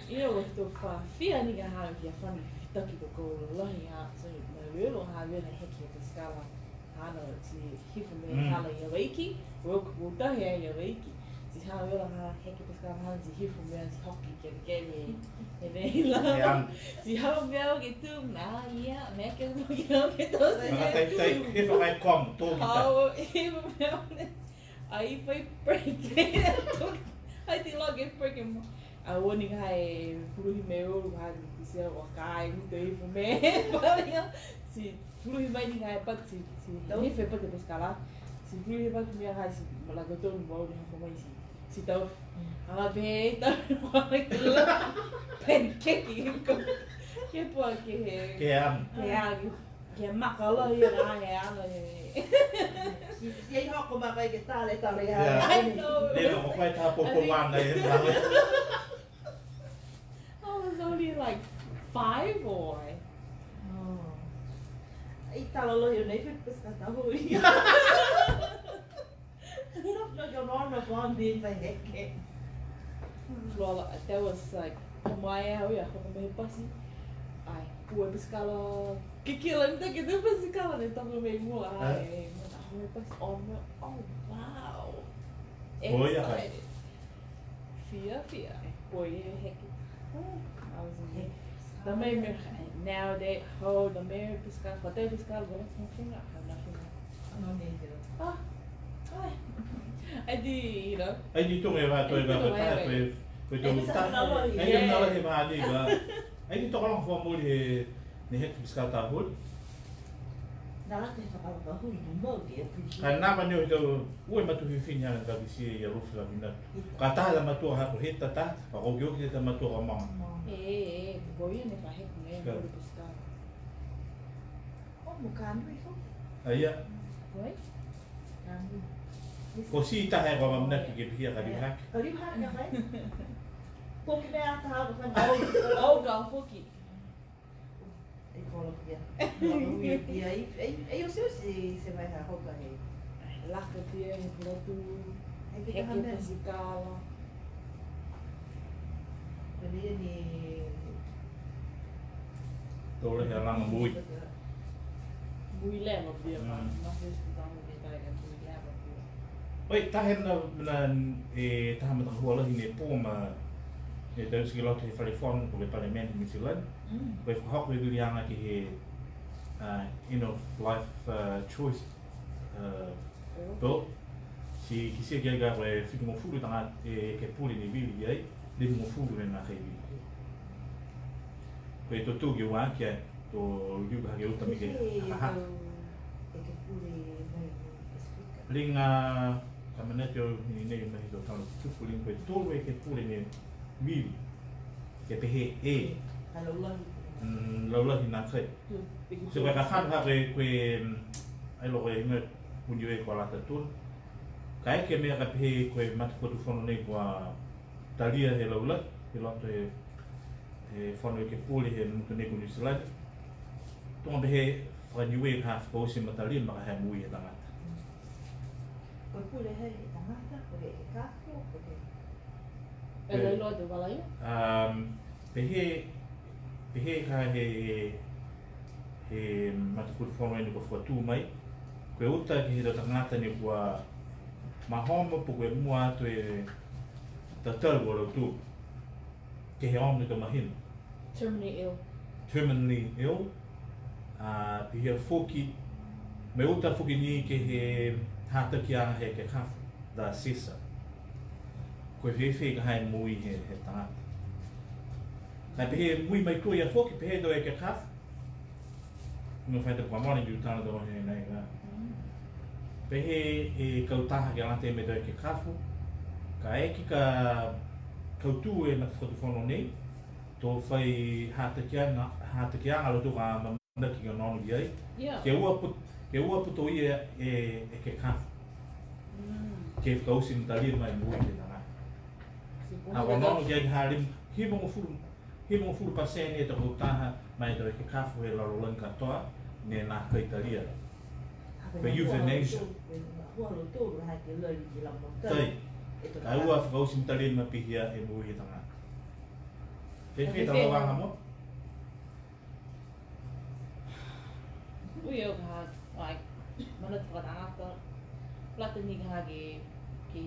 Ia, ua tau fia ni ka ha, fia fano fitaki ko e kola lahi ha, so, ma lelo ha, lelo heke pasikala. Hana ti hifo mai, mm, hala ia laiki, ko au ko tahi ia laiki. Ti ha lelo ha, heke pasikala ha, ti hifo mai, ti hoki ke, ke me, e me la. Ia. Ti hau mea ke tu, na, ia, me ke mo ke, ke to. Maka tai, tai, hifo kai kom, tō ki ta. Hau, hifo mea ne. Ai fai break. Ai ti loa ke break mo. A ua ni ka e fuluhi mai o, ka e ti sia o ka e ni te hifo mai. Pali ia. Ti fuluhi mai ni ka e pati, ti, ti hifo pati pasikala. Ti fuluhi pati mea ka ti, ma la ko tonu mo ni hafo mai ti. Ti tau. Mm. A la pe, tau, pancake ko. Ke pua ke he. Ke am. Ke am. Ke maka lahi a, he ano e. Ti, ti ai hoko mai ke tale, tale ia. Yeah. I know. Leva ko koe taha popo. I mean, ana e, ana e. I was only, like, five or. Oh. Ai tala lahi nei, pe pasikala tahuli. Look, look, your mom was on me, my head came. Lola, that was like, oh my, yeah, yeah, hoko mai he pasi. Ai, ua e pasikala, ke kila ni ta ke te pasikala ne toka mai mua, ai, ai, mena, hoko mai he pasi, oh, no, oh, wow. Ko ia kai. Excited. Fia, fia, e, ko ia heke. Oh, I was in the, the memory, now they hold the memory pasikala, but they pasikala, but that's nothing, I have nothing. Ah, ai. Ai ti, you know. Ai ti tuga e vahā toe ka, ko e taha, ko e, ko e tau taha. Ai ti tuga e vahā ni ka. Ai ti tokologa fakamoli he, ne heke pasikala tahuli. Nā te fakakahui ni mau ke appreciate. Ka nava ni o he tau, ua e matua fifine ha ka kisia ia Alofi Lafinatu. Ka taha la matua ha ko he tata, ka ko okioki e tau matua ka maga. E, e, ko ia ne fa heke ne, ko e pasikala. Oh, mo Kanui foki. A ia. Oi? Kanui. Ko si taha e kua mamanaki ke pihia ka liu hake. Ka liu hake, ka liu hake. Ko ki mea taha ko ka. Au, au ka foki. E kolo pia. Kolo pia. Ai, ai, ai, o se, o se, se vai ha hoka he. Laka pia he pulotu. Ai, ke heke taha mea. Pasikala. Ko nei ni. Tole he alaga mui. Mui leva pia, ma, mm, ma se se tau ke tai ka mui leva pia. Oi, taha na, na, e, taha matakahuaga lahi ne pō ma, e, taute ki loto he fale fono, ko e Palemene Niu Silani. Mm. Ko e fakahoko e viliaga ke he uh, end of life, uh, choice, uh, bill. Ti kitia ki ai ka ko e fitugofulu tagata e ekepule ne vili ai, limagofulu ne nākai vili. Ko e totou ke ua ki ai, to liu ka ke uta mo e hahataha. Liga ka manatu au ni nei mai he tau tala tutupu, liga ko e tolu e ekepule ne vili. Ke pehē e. Mm, laulahi nākai. So ko e kakano ha ko e, ko e, mm, ai lo ko e higoa puni e kua lata tonu. Kaeke mena ka pehē ko e matafakatufono nei kua talia he laulahi, he loto he, he fono ekepule he motu nei ko Niu Silani. Tuga pehē faka-Niue ka fakaoti mo e talia ma ka he moui he tagata. Ko e pule he, he tagata, ko e ekekafo, ko e... E lailoa e tau vala ia? Um, pehē, pehē ka he, he matafakatufono nei kua fakatū mai. Ko e uta ke he tau tagata ne kua mahomo po ko e mua atu e tatalu a lautolu ke he ono e tau mahina. Terminally ill. Terminally ill. A, pihia foki, mo e uta foki ni ke he hatakiaga he ekekafo, the assessor. Ko e fēfē ka ha e moui he, he tagata. Ka pehē moui mai tua ia foki, pehē e tau ekekafo. Mo e fai tau kua mole ni tau tala tau he nei ka. Pehē e kautaha ke lata mo e tau ekekafo. Kaeke ka kautū e matafakatufono nei, to fai hatakiaga, hatakiaga a lautolu ka amanaki ke onoono ki ai. Ia. Ke ua put-, ke ua putoia e, e ekekafo. Mm. Ke fakaoti mo e talia ma e moui he tagata. Ha kua onoono ki ai ha lim-, limagofulu, limagofulu pasene e tau kautaha ma e tau ekekafo he lalolagi katoa, ne nākai talia. Ko e euthanasia. Tai. Ka ua fakaoti mo e talia ma pihia e moui he tagata. Fēfē e tau lauaga mo? Ui, au ka, like, manatu fakatagata, lata ni ka ke, ke,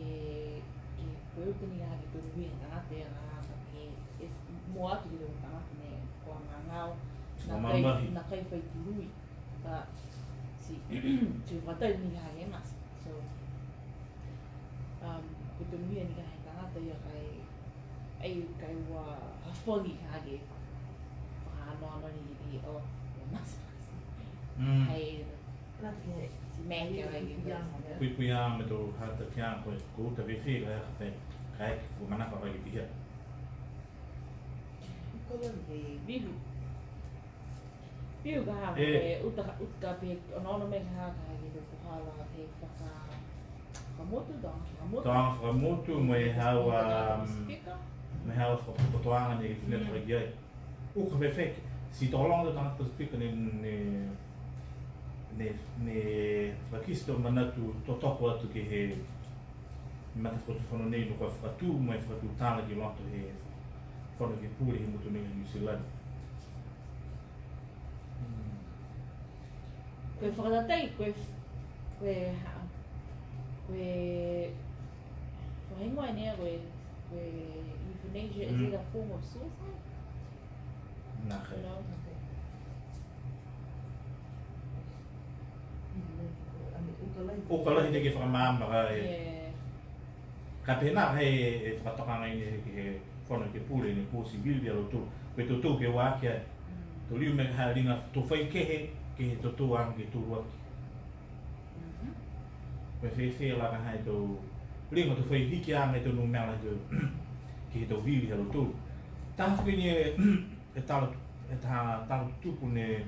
ke, ko e uta ni ka ke tonu he tagata, ia ka ke, e, mua atu ke he tagata ne, kua gagao, nākai, nākai fai tului, ka, ti, ti fakatau ni ka ke mas. So, um, ko e tonuhia ni ka he tagata ia ka e, ai ka e ua hafagi ka ke, fakahanohano ni ke, oh, ia mas. Mm. Ai, ti meke ai ke mas. Puipuiaga mo e tau hatakiaga ko e, ko e uta fēfē ka e, ka e, ka e, ko e manako ka e pihia. Ko e vihu. Piu ka ha, e, uta, uta pē, onoono mai ka ha, ka ha ke he puhala he faka-, fakamotu, tau aga fakamotu. Tau aga fakamotu, mo e haau a, mo e haau a fakapotopotoaga ne fina ki ai. Uka fēfē, ti tokologa tau tagata Pasifika ne, ne, ne, ne fakakite tau manatu totoko atu ke he matafakatufono nei ne kua fakatū, mo e fakatutala ki loto he Fono Ekepule he motu nei Niu Silani. Ko e fakatatai, ko e, ko e ha, ko e, ko e heigoa nei, ko e, ko e euthanasia, is it a form of suicide? Nākai. No? Okay. Uka lahi. Uka lahi ne ke fakamaama ka e. Yeah. Ka pehē nā he, e fakatoka agaia ni he, he Fono Ekepule ne pō sivili a lautolu. Ko e totou ke ua aki ai. Mm. To liu mena ka ha liga to fai kehe, ke he totou aga ke tolu aki. Mhm. Ko e fēfē la ka ha e tau liga to fai hikiaga e tau numela he tau, ke he tau vili ha lautolu. Taha foki ni e e tala, e taha tala tutupu ne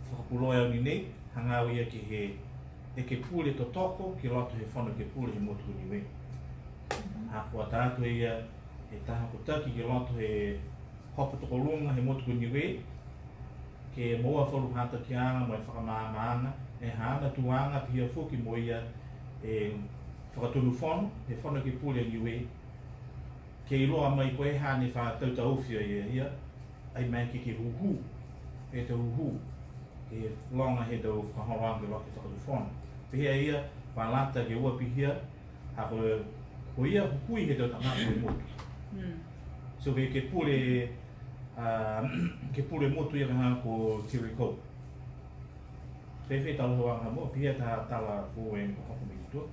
fakapuloa e au ni nei, hagaao ia ke he ekepule totoko ki loto he Fono Ekepule he motu ko Niue. Ha kua tā atu ia e taha kotaki ki loto he hopo tokoluga he motu ko Niue, ke moua falu hatakiaga mo e fakamaamaaga, e haana tuaga pihia foki mo ia e Fakatonu Fono, he Fono Ekepule a Niue, ke iloa mai ko e ha ne fa tautaofi a ia, ia, ai maeke ke hūhū, e tau hūhū, ke loga he tau fakaholoaga ke loto he Fakatufono. Pehē a ia, kua lata ke ua pihia, ha ko, ko ia hukui he tau tagata he motu. Mm. So ke, ke pule, a, ke pule motu ia ka ha ko Terry Cope. Fēfē e talahauaga mo, pihia e tala ko e hoko mai ki tua?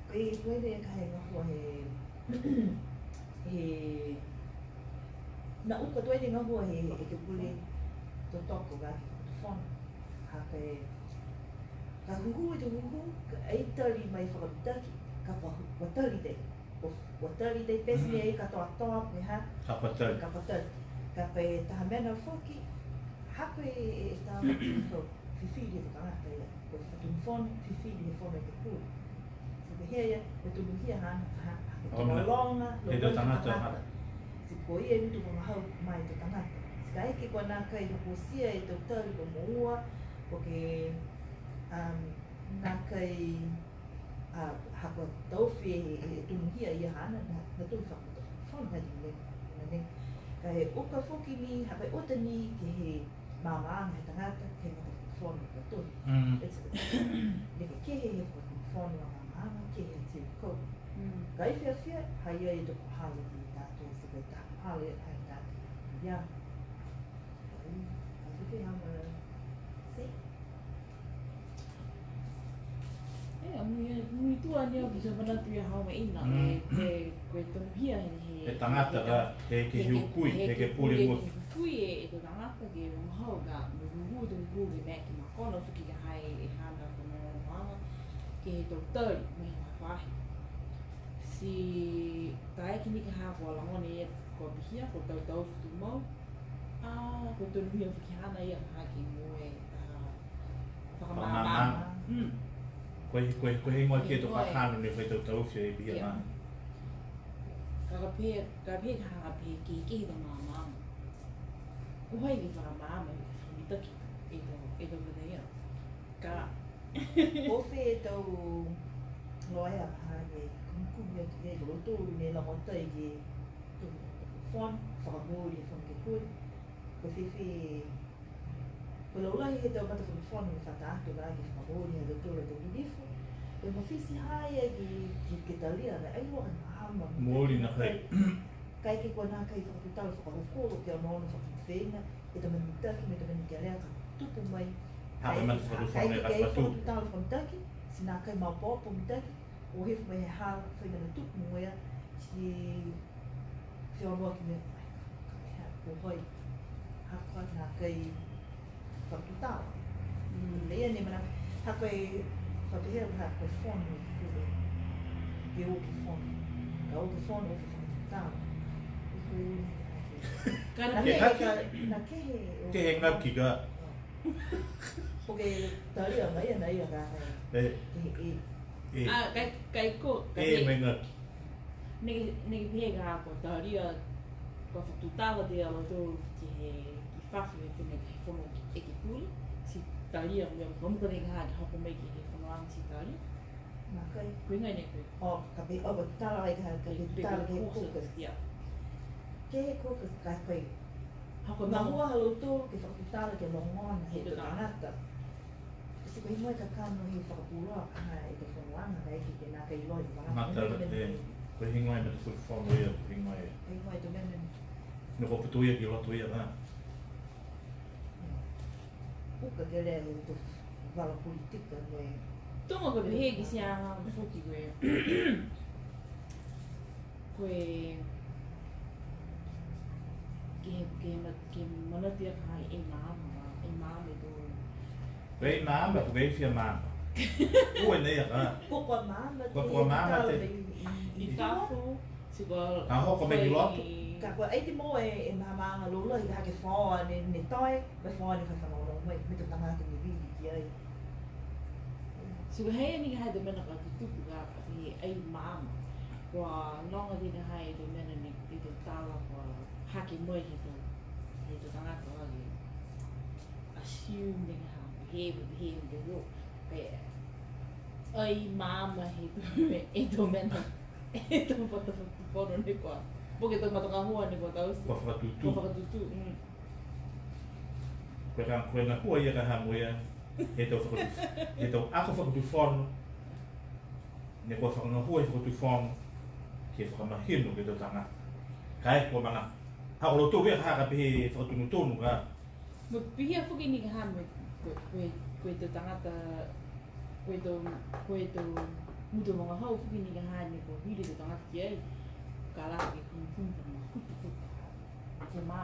Ko e, ko e lea ka e gahua he, he, na uka tuai e gahua he, he ekepule totoko ka he fakatufono. Ha ko e, ka hūhū e tau hūhū, ka e tali mai fakamitaki, ka kua, kua tali tei. Kua, kua tali tei pēsi ni ai katoatoa, ko e hā? Ka kua tali. Ka kua tali. Ka ko e taha mena foki, ha ko e, e, e tau fifili he tau tagata ia, ko e fakatufono, fifili he fono ekepule. So pehē ia, ko e tonuhia haana, ha, ha, ko e tokologa, he tau tagata, ha. Ti ko ia e gutu vagahau mai e tau tagata. Ti kaeke kua nākai hokosia e tau tali kua moua, ko e, um, nākai A, ha kua taofi e, e, e tonuhia ia haana, na, na tau fakatufono ka ti mena, mena nei. Ka e uka foki ni, ha ko e uta ni ke he maamaaga he tagata, ke he matafakatufono ka tohi. Mm. It's, neke kehe he fakatufono a maamaaga, kehe he tiko. Mm. Ka e fiafia, ha ia e tau puhala ki tatou, fika e taha puhala ia, ha tatou. Ia. Ka e, ka e fiafia ha ma, see? E, a mui, mui tua ni au ki sa manatu ia hau mai ina, mm, e, e, ko e tonuhia he, he, e tagata he, ka, he, ke he, hukui, he, he ke pule mo. Ke hukui e, e tau tagata ke vagahau ka, mo hukui tau hukui ke mea ke makono, fuki ka hai e hana ko no hana, ke he tau tali, mo e hana fahi. Ti, tae ki ni ka ha kua lagona e, kua pihia, ko tau tau futu mau, a, ko tonuhia fuki hana ia ka ha ke mo e, a, Fakamaama. Fakamaama. Mm. Ko e, ko e, ko e heigoa ke he tau kakano ne fai tau taofi e pihia na. Ka ka pehē, ka pehē ka ha ka pehē ke, ke he tau maama. Ko hai ke fakamaama, fakamitaki e tau, e tau mena ia. Ka. Ko fē e tau loea ha ne kumikumi atu ia, ko lautolu ne lagomatai ke he tau fono, fakamooli e fono ekepule. Ko fēfē Ko e laulahi he tau matafakatufono ne fa taute ke fakamooli ha tautolu a tau lilifu. Ko e mafiti ha ia ke, ke, ke talia, ka e ai loa ka maama. Mooli nākai. Kaeke kua nākai fakatutala fakahokulo ke onoono fakafeina, e tau mena mitaki, mo e tau mena kelea ka tupu mai. Ha ko e matafakatufono ne ka fakatutala fakamitaki, ti nākai maopoopo mitaki, o hifo mai he hala, fai mena tupu mo ia, ti feonoaki mena mai. Ka e ha, ko hai, ha kua nākai fakatutala. Mm. Leia ni mena, ha ko e, ka pehē ha ko e fono, ke o ke fono. Ka o ke fono, o ke fakatutala. Ko e, ka na kehe, ka, na kehe, ke he ngaki ka. Ko ke talia mai, na ia ka, e. Ke he, e. E. A, ka, ka e ko, ka e, e. Mai ngaki. Neke, neke pehē ka kua talia, kua fakatutala a lautolu ke he, ke fafo he fono, ke he fono ekepule, ti talia mo e, mo e ka neke ha ke hoko mai ke he fonoaga ti talia. Nākai. Ko e heigoa ne ko e. O, ka pehē, o, ka tala ai ka, ka pehē tutala ke he caucus. Ia. Ke he caucus ka ko e. Ha ko e gahua ha lautolu ke fakatutala ke logona he tau tagata. Ti ko e heigoa e kakano he fakapuloa ka ha e tau fonoaga, ka e ke nākai iloa e tau tagata. Mata, e, ko e heigoa e matafakatufono ia, ko e heigoa e. Heigoa e tau mena. Ne kua putoia ki loto ia ka. Uka kelea he tau vala politika mo e. Tuga ko e pehē kitia foki ko e. Ko e. Ke, ke ma-, ke manatu ia ka e maama, e maama e tau. Ko e maama, ko e fia maama. Ua nei a ka. Ko kua maama, ko kua maama te. I, i, i fafo. Ti kua. Ka hoko mai ki loto. Ka kua ai te mo e, e maamaaga laulahi, ka ha ke faoa ne, ne toe, mo e faoa ne fai fanogonogo mai, mo e tau tagata ne vili ki ai. Ti kua hei ni ka ha e tau mena ka tutupu ka, ka he ai maama. Kua noga ni ka ha e tau mena ne, e tau tala kua hake mai he tau, he tau tagata ka ke assume ne ka ha, he, he, he, he, he, ai maama he tau, e tau mena. E tau matafakatufono ne kua. Po ke tau matagahua ne kua taute. Kua fakatutū. Kua fakatutū, mm. Ko e ka, ko e gahua ia ka ha mo ia, he tau fakatu-, he tau ako fakatufono, ne kua fakagahua he fakatufono, ke fakamahino ke he tau tagata. Ka e kua mana. Ha ko lautolu ia ka ha ka pehē fakatonutonu ka. Mo e pihia foki ni ka ha mo e, ko e, ko e, ko e tau tagata, ko e tau, ko e tau gutu vagahau foki ni ka ha ne kua hili e tau tagata ki ai, ka lata ke kumukumu mo e makutu foki ka ha. Ke mā.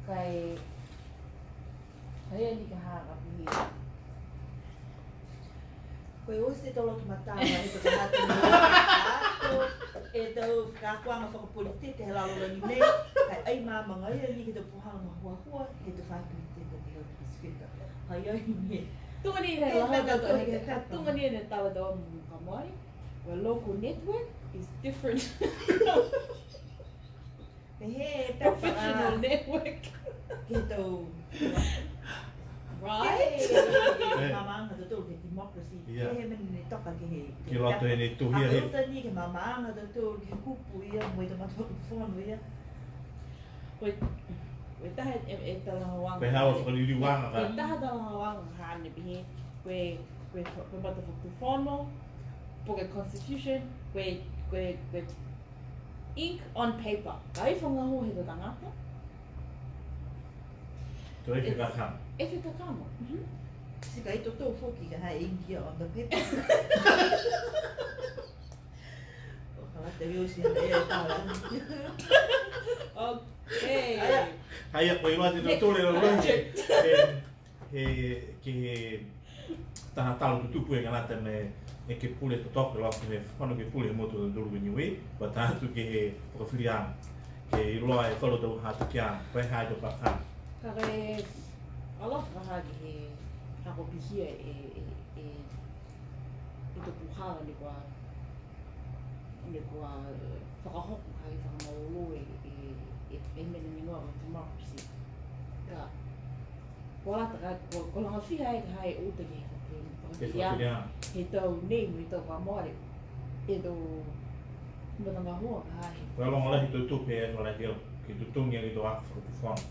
Ka e, ka e ni ka ha ka pihia. Ko e oti e tau loto matala he tau tagata nei, ato e tau fakaakoaga fakapolitiki he lalolagi nei, ka e ai maama agaia ni ke he tau puhala gahua, he tau faahi politiki he Pasifika. Ai ai ni. Tuga ni he Ke laha mena tau, tau he, ke tuga ni he tala tau mo ka mai. Well, local network is different. Pehē e pepa, Professional ah, network. Ke he tau. Right? Ke he, ke he, ke he maamaaga ha tautolu, ke he democracy. Ia. Ke he mena ne toka ke he, ke he loto pepa. He ne tuhi a he. Ka ko e tau ni ke he maamaaga ha tautolu, ke he kupu ia, mo e tau matafakatufono ia. Ko e, ko e taha e, e talahauaga. Ko e haau fakaliliuaga ka. Ko e taha talahauaga ka ne pehē, ko e, ko e, ko e matafakatufono, po ke constitution, ko e, ko e, ko e ink on paper. Ka e fakagahua he tau tagata. Ko e fekakama. E fekakama. Mhm. Ti ka e totou foki ka ha e ink ia on the paper. O ka lata veo si ha e tala. Okay. Ai, ai, ko e iloa te totou le lolo he, he, he, ke he taha talo tutupu e ka lata mo e ekepule totoka, ke loa ke he Fakatufono Ekepule he motu ha tautolu ko Niue, kua ta atu ke he fakafiliaga, ke iloa e falu tau hatakiaga, ko e ha e tau fakaha. Ka e, a loa ka ha ke he, ha ko e pihia e, e, e, e tau puhala ne kua, ne kua, eh, fakahoko ha i fakamalolō e, e, e, e mena ne igoa ko e democracy. Ka, kua lata ka, kua, kua laga fiha ai ka ha e uta ke he fakafiliaga. Ke he fakafiliaga. He tau nei mo e tau kua mole. E tau matagahua ka ha e. Kua loga lahi tau tupe e kua lahi au. Ke totogi ke he tau ako fakatufono.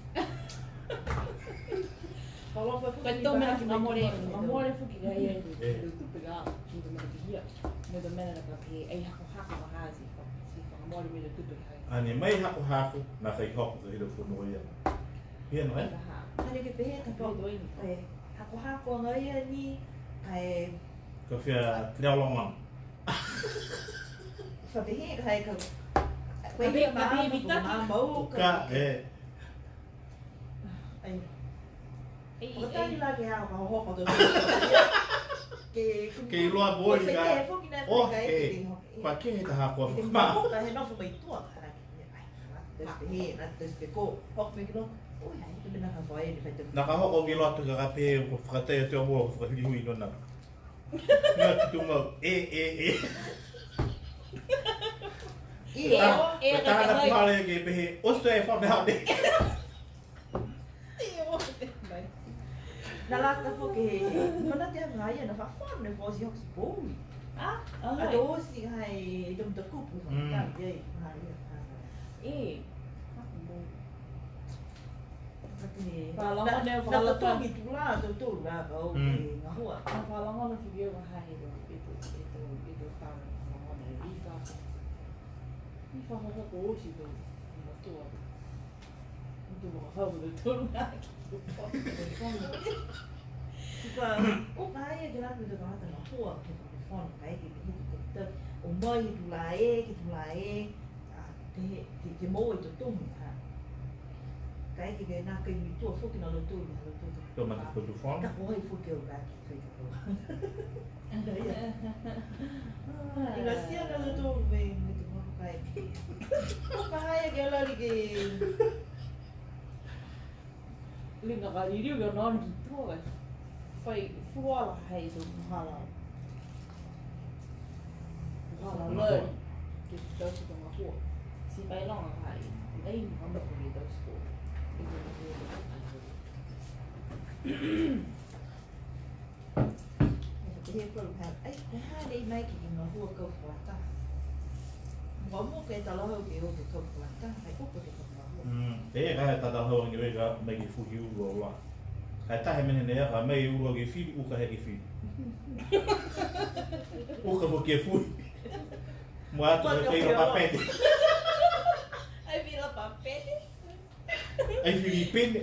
Ka e tau mena fakamole, fakamole foki ka ia e tau tupe ka, mo e tau mena pihia. Mo e tau mena ka pihia, ai hakohako ka ha ti, ti fakamole mo e tau tupe ka ha. A ne mai hakohako, nākai hoko ke he tau fono ia. Ia nā e? Ka ha. Ka ne ke pehē ka pehē tau ia ni. Ka e hakohako agaia ni, ka e. Ka fia leo loga. Fa pehē ka e ka. Ka pehē, ka pehē mitaki. Ka, e. Ai. Ei, ko tani ei. La ke a ka hohoko to. Ke, ke iloa mo e ka. Ko e fete foki na. Oh, ka e, e. Ke hoki. Kua ke he taha kua. Ke hoki ka he nofo mai tua ka na ke. Ai, na, tau se he, na, tau se ko. Hoko mai ke no. Oi, ai, ke mena ka fai ni fai tau. Na ka hoko ke loa tu ka ka pehē, ko fakatai atu mo, fakahilihui nona. Nga tutunga, e, e, e. Ia, e, e, taha na puhala ke pehē, o se e fa me ha ne. Ia, o se mai. Na lata foki he, kona te hanga ia na fa fa ne fo si hoki si pou. A, a, a, to si hai, to mta kupu, mm. Ka ia, ha, ia, ha. E, ha, mo. Fakalogo na, ne, na fakalogo. Totogi tulā, tautolu la, ka o, mm, e gahua. Na fakalogo na figure ha he tau, e tau, e tau, e tau tau, fakalogo na e vika. Ni fakahoko oti tau, matua. Tau fakahoko tautolu na. Ti fa, o ka ia ke la ko e tau tagata gahua, ke fakalogo, ka e ke, ke, ke, ke, o mai he tulā e, ke tulā e. A, ke, ke, ke moua e totogi, a. Ka e ke, ke nākai muitua foki na lautolu, na lautolu. Tau matafakatufono. Ka ko hai foki au ka ke fai ka ko. Ia. Igatia na lautolu me, me tau maka kai. Ko ka haia ke lali ke. Liga ka liliu ia nona ki tua ka fai fuala hai tau puhala. Puhala lai. Ke tau si tau gahua. Ti mailoga hai. Ai, mo ka moko ke tau si tau. Ke tau si tau. He falu pehē, ai, ko e ha nei mai ke he gahua kau fakalataha. Mua mua ke talahau ke o ke kau fakalataha, ai, uka ke kau gahua. Mm, e, ka e talahau ni e ka mai ke fuhi ulu a ula. Ka e taha mena nei ka mai ulu ke fili, uka he ke fili. Uka mo ke fuhi. Mua atu ke fai papete. Ai, fila papete. Ai, fili pene.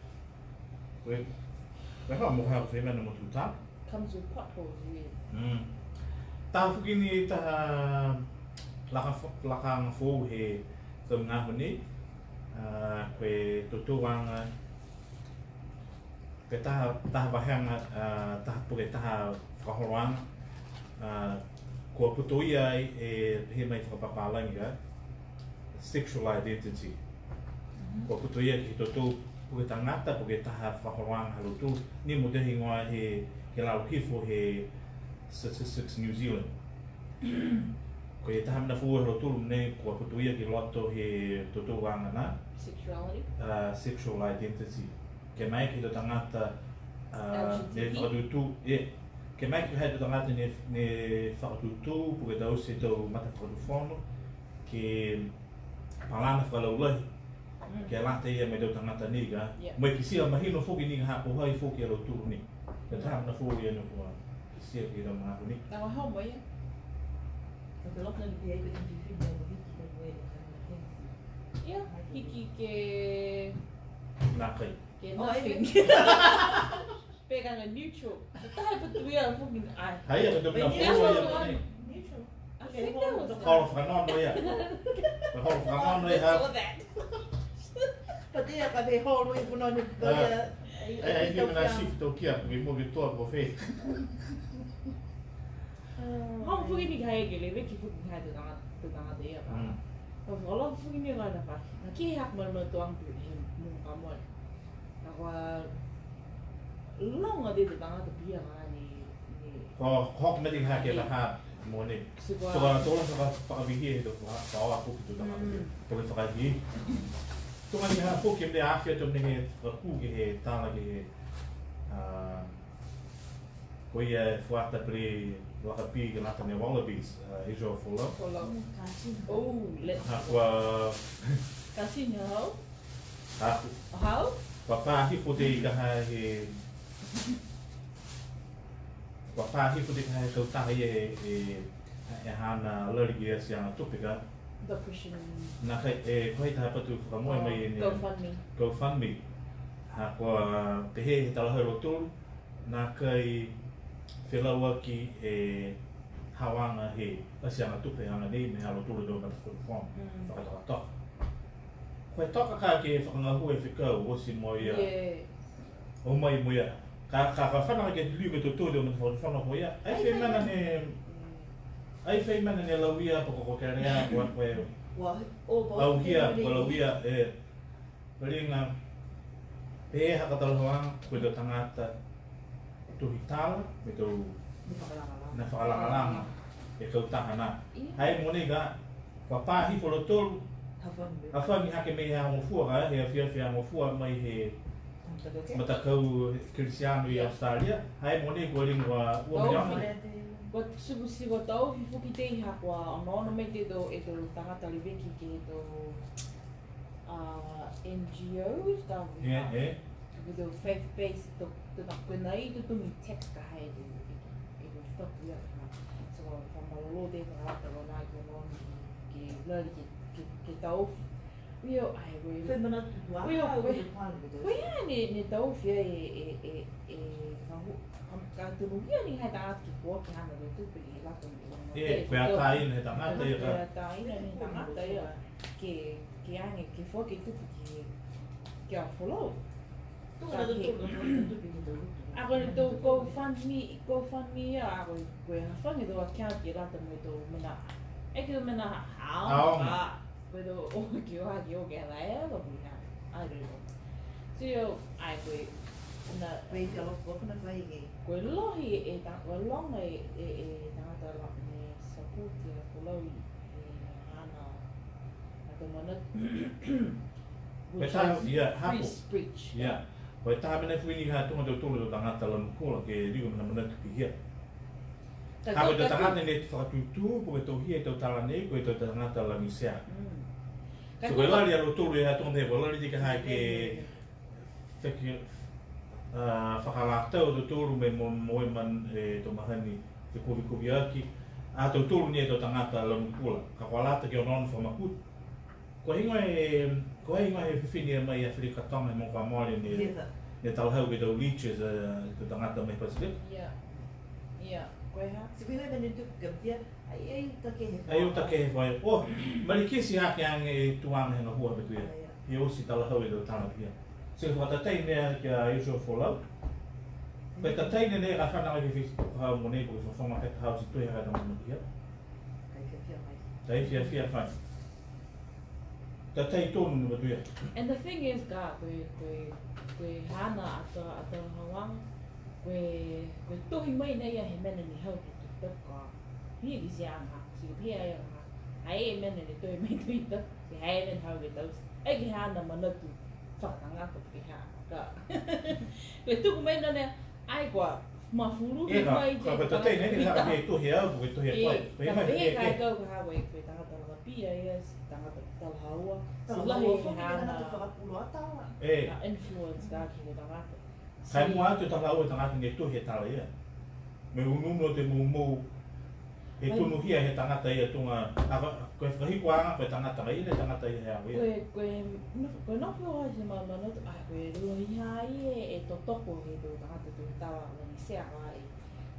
Ko e, ko e ha mo ha ko e mena mo tutā. Comes with potholes, yeah. Mm. Taha foki ni taha laka fo-, lakaaga foou he tau magaaho nei, a, ko e totouaga, ko e taha, taha vahega, a, taha po ke taha fakaholoaga, a, kua putoia ai e, pehē mai fakapapālagi ka, sexual identity. Kua putoia ke he totou po ke tagata, po ke taha fakaholoaga ha lautolu, ni mo e higoa he, ke lalo hifo he Statistics New Zealand. Ko e taha mena foou ha lautolu nei kua putoia ki loto he totouaga na, sexuality. A, sexual identity. Ke mai ke he tau tagata, a, L G B T? Ne fakatūtū, e, Ke maeke ke he tau tagata ne, ne fakatūtū, po ke taute e tau matafakatufono, ke palana fakalaulahi, mm, ke lata ia mo e tau tagata nei ka. Yeah. Mo e kitia mahino foki ni ha ko hai foki a lautolu ni. Ko e taha mena foki ia ne kua kitia ke he tau magaaho nei. Ka ua hau mai ia. Ka te loka ni ki ai ko e M P three, ka ua hiki ka ua e ka na ke. Ia, hiki ke. Nākai. Ke nothing. Pē ka neutral. Taha e patu ia foki ai. Hai ia, ka te mena foki ia. Neutral. I think that was Holo fakanono ia. Holo fakanono ia. I saw that. Pati ia ka te holo i puno ni. Ah. Ai, ai, ai, ai, mena shift tau kia, ke mo ke toa ko fē. Hau foki ni ka e ke leveki foki ni ha tau tagata, tau tagata ia ka. Mm. Ka fakalogo foki ni ka na pa. Na ke hake mai mo e tau anga pihia he mogo ka mole. Ka kua loga tei tau tagata pihia ka ni, ni. Ko, ko hoko mai ti ha ke la ha mo ni. Sikoa. Sikoa na tolo faka, fakavihia he tau fa, fa o aku ki tau tagata pihia. Mm. Ko ke fakavihia. Tuga ni ha foki e mea afi atu mena he fakakū ke he tala ke he, ah, Ko ia e fuata pele lakapī ke lata mo e Wallabies, uh, Israel Folau. Folau. Mm, kasi. Oh, le- Ha kua kasi ni hau? Ha ku- Hau? Kua pā hifo tei ka ha he, kua pā hifo tei ka ha he kautaha ia e, e, e haana lali ke he asiaga tupe ka. The Christian. Nākai, e, ko hai taha patu fakamoe mai e ne. GoFundMe. GoFundMe. Ha kua pehē he talahau ha lautolu. Nākai felauaki e haoaga he asiaga tupe aga nei mo e ha lautolu tau matafakatufono. Mm. Fakatokatoka. Ko e toka ka ke fakagahua e fekau oti mo ia. Yeah. O mai mo ia. Ka, ka, ka fana ke liu ke totou tau matafakatufono ko ia. Ai fai mena ne, mm, ai fai mena ne lauia, po ko kelea, ko, ko e. Ua, o, ko lauia, ko lauia, e. Liga, pehē ha ka talahauaga, ko e tau tagata tohi tala, mo e tau na fakalagalaga e kautaha na. Ia. Hai mogonei ka, kua pā hifo a lautolu, hafagi hake mai he Aho Gofua ka, he afiafi Aho Gofua mai he matakau Kerisiano i Australia. Hai mogonei kua liga ua, ua miliona. Kua tuku, kua tau hifo ki tei ha kua onoono mai e tau, e tau tagata leveki ke he tau a, N G Os, ka, e, e. Ko e tau faith-based, to, to, ko e nai to togi tax ka ha e tau, e tau, e tau tapu ia, ka. So, fakamalolō tei fakalata ko e nai ko e nai ke lali ke, ke, ke taofi. Ui o, ai, ko e. Fai manatu atu a, ui o, ko e. Ko e ia ne, ne taofi ai e, e, e, e, ka hu-, ka, ka tonuhia ni he tagata ke foaki haana tau tupe ke lata mo e. E, ko e ataina he tagata ia ka. Ko e ataina he tagata ia. Ke, ke age, ke foaki e tupe ke, ke he Aho Folau. Tuga ka lautolu ke foaki e tupe ke he tau lotu. A ko e tau GoFundMe, GoFundMe ia, a ko e, ko e hafagi e tau account ke lata mo e tau mena. E ke tau mena hao. Hao. A, ko e tau o ke o ha ke o ke ala e, ko e mena. I don't know. So, ai, ko e, na, ko e fia lotu, ko e na fai ke. Ko e lohi e ta-, ko e loga e, e, e tagata la ne support e Aho Folau i, e, haana, haana manatu. Ko e taha, ia, free speech. Ia. Ko e taha mena foki ni ha tuga tautolu tau tagata lanu kula ke liu mena manatu pihia. Ha ko e tau tagata ne fakatūtū, po ke tohia e tau tala nei, ko e tau tagata lanu sea. Mm. So ko e lali a lautolu e ha tuga he, ko e lali ti ka ha ke feke, a, fakalataha a tautolu mo e mo, mo e man, e tau mahani, ke kovikovi aki, a tautolu ni e tau tagata lanu kula, ka kua lata ke onoono fakamakutu. Ko e heigoa e, ko e heigoa e fifine mai Aferika Toga he mogo kua mole ne, ne talahau ke he tau leeches, e, tau tagata mai Pacific. Ia. Ia, ko e ha? Ti ko e heigoa e mena tupu ka pihia, ai, ai, ta kehe. Ai, o ta kehe fai. O, malikiti hake age e tuaga he gahua pehē ia. Ia, ia. He oti talahau e tau tala pihia. Ti fakatatai mena ki a Israel Folau. Ko e tatai nei ne ka fanau ke Facebook ha mogonei ko e fofoga ke ta hau ti tui ha ka tau mena pihia. Ka e fiafia mai. Ka e fiafia mai. Tatai tonu ni matuia. And the thing is, ka, ko e, ko e, ko e haana a ta, a talahauaga, ko e, ko e tohi mai nei ia he mena ne hau ke he tau ka. Pihia ki Siaga, ti pihia ia ka. Ai e mena ne tohi mai tui ta, ti ai e mena hau ke tau. Ai ke haana manatu fakatagata ke ha, ka. Ko e tuku mai nā ne, ai kua, Mafuluhi mai ke ka, ka, ka, tagata. Ka, ka, tohi au, ko e tohi e, ko e, ka, pehē e kau ka ha ko e, ko e tagata lakapi a ia, ti tagata talahaua. Ti lahi e haana. Talahaua foki ke tagata fakapuloa tala. E. Ka influence ka ke he tagata. Ka e mua atu e talahaua e tagata ne tohi e tala ia. Mo e unuunu atu e moumou. He tonuhia he tagata ia tuga, a, ko, ko e fakahikuaga, ko e tagata ia, ne tagata ia he aho ia. Ko e, ko e, no, ko e nofo ai he ma-, manatu, a, ko e lahi ha ia e, e totoko he tau tagata tau tala lagisea ka e,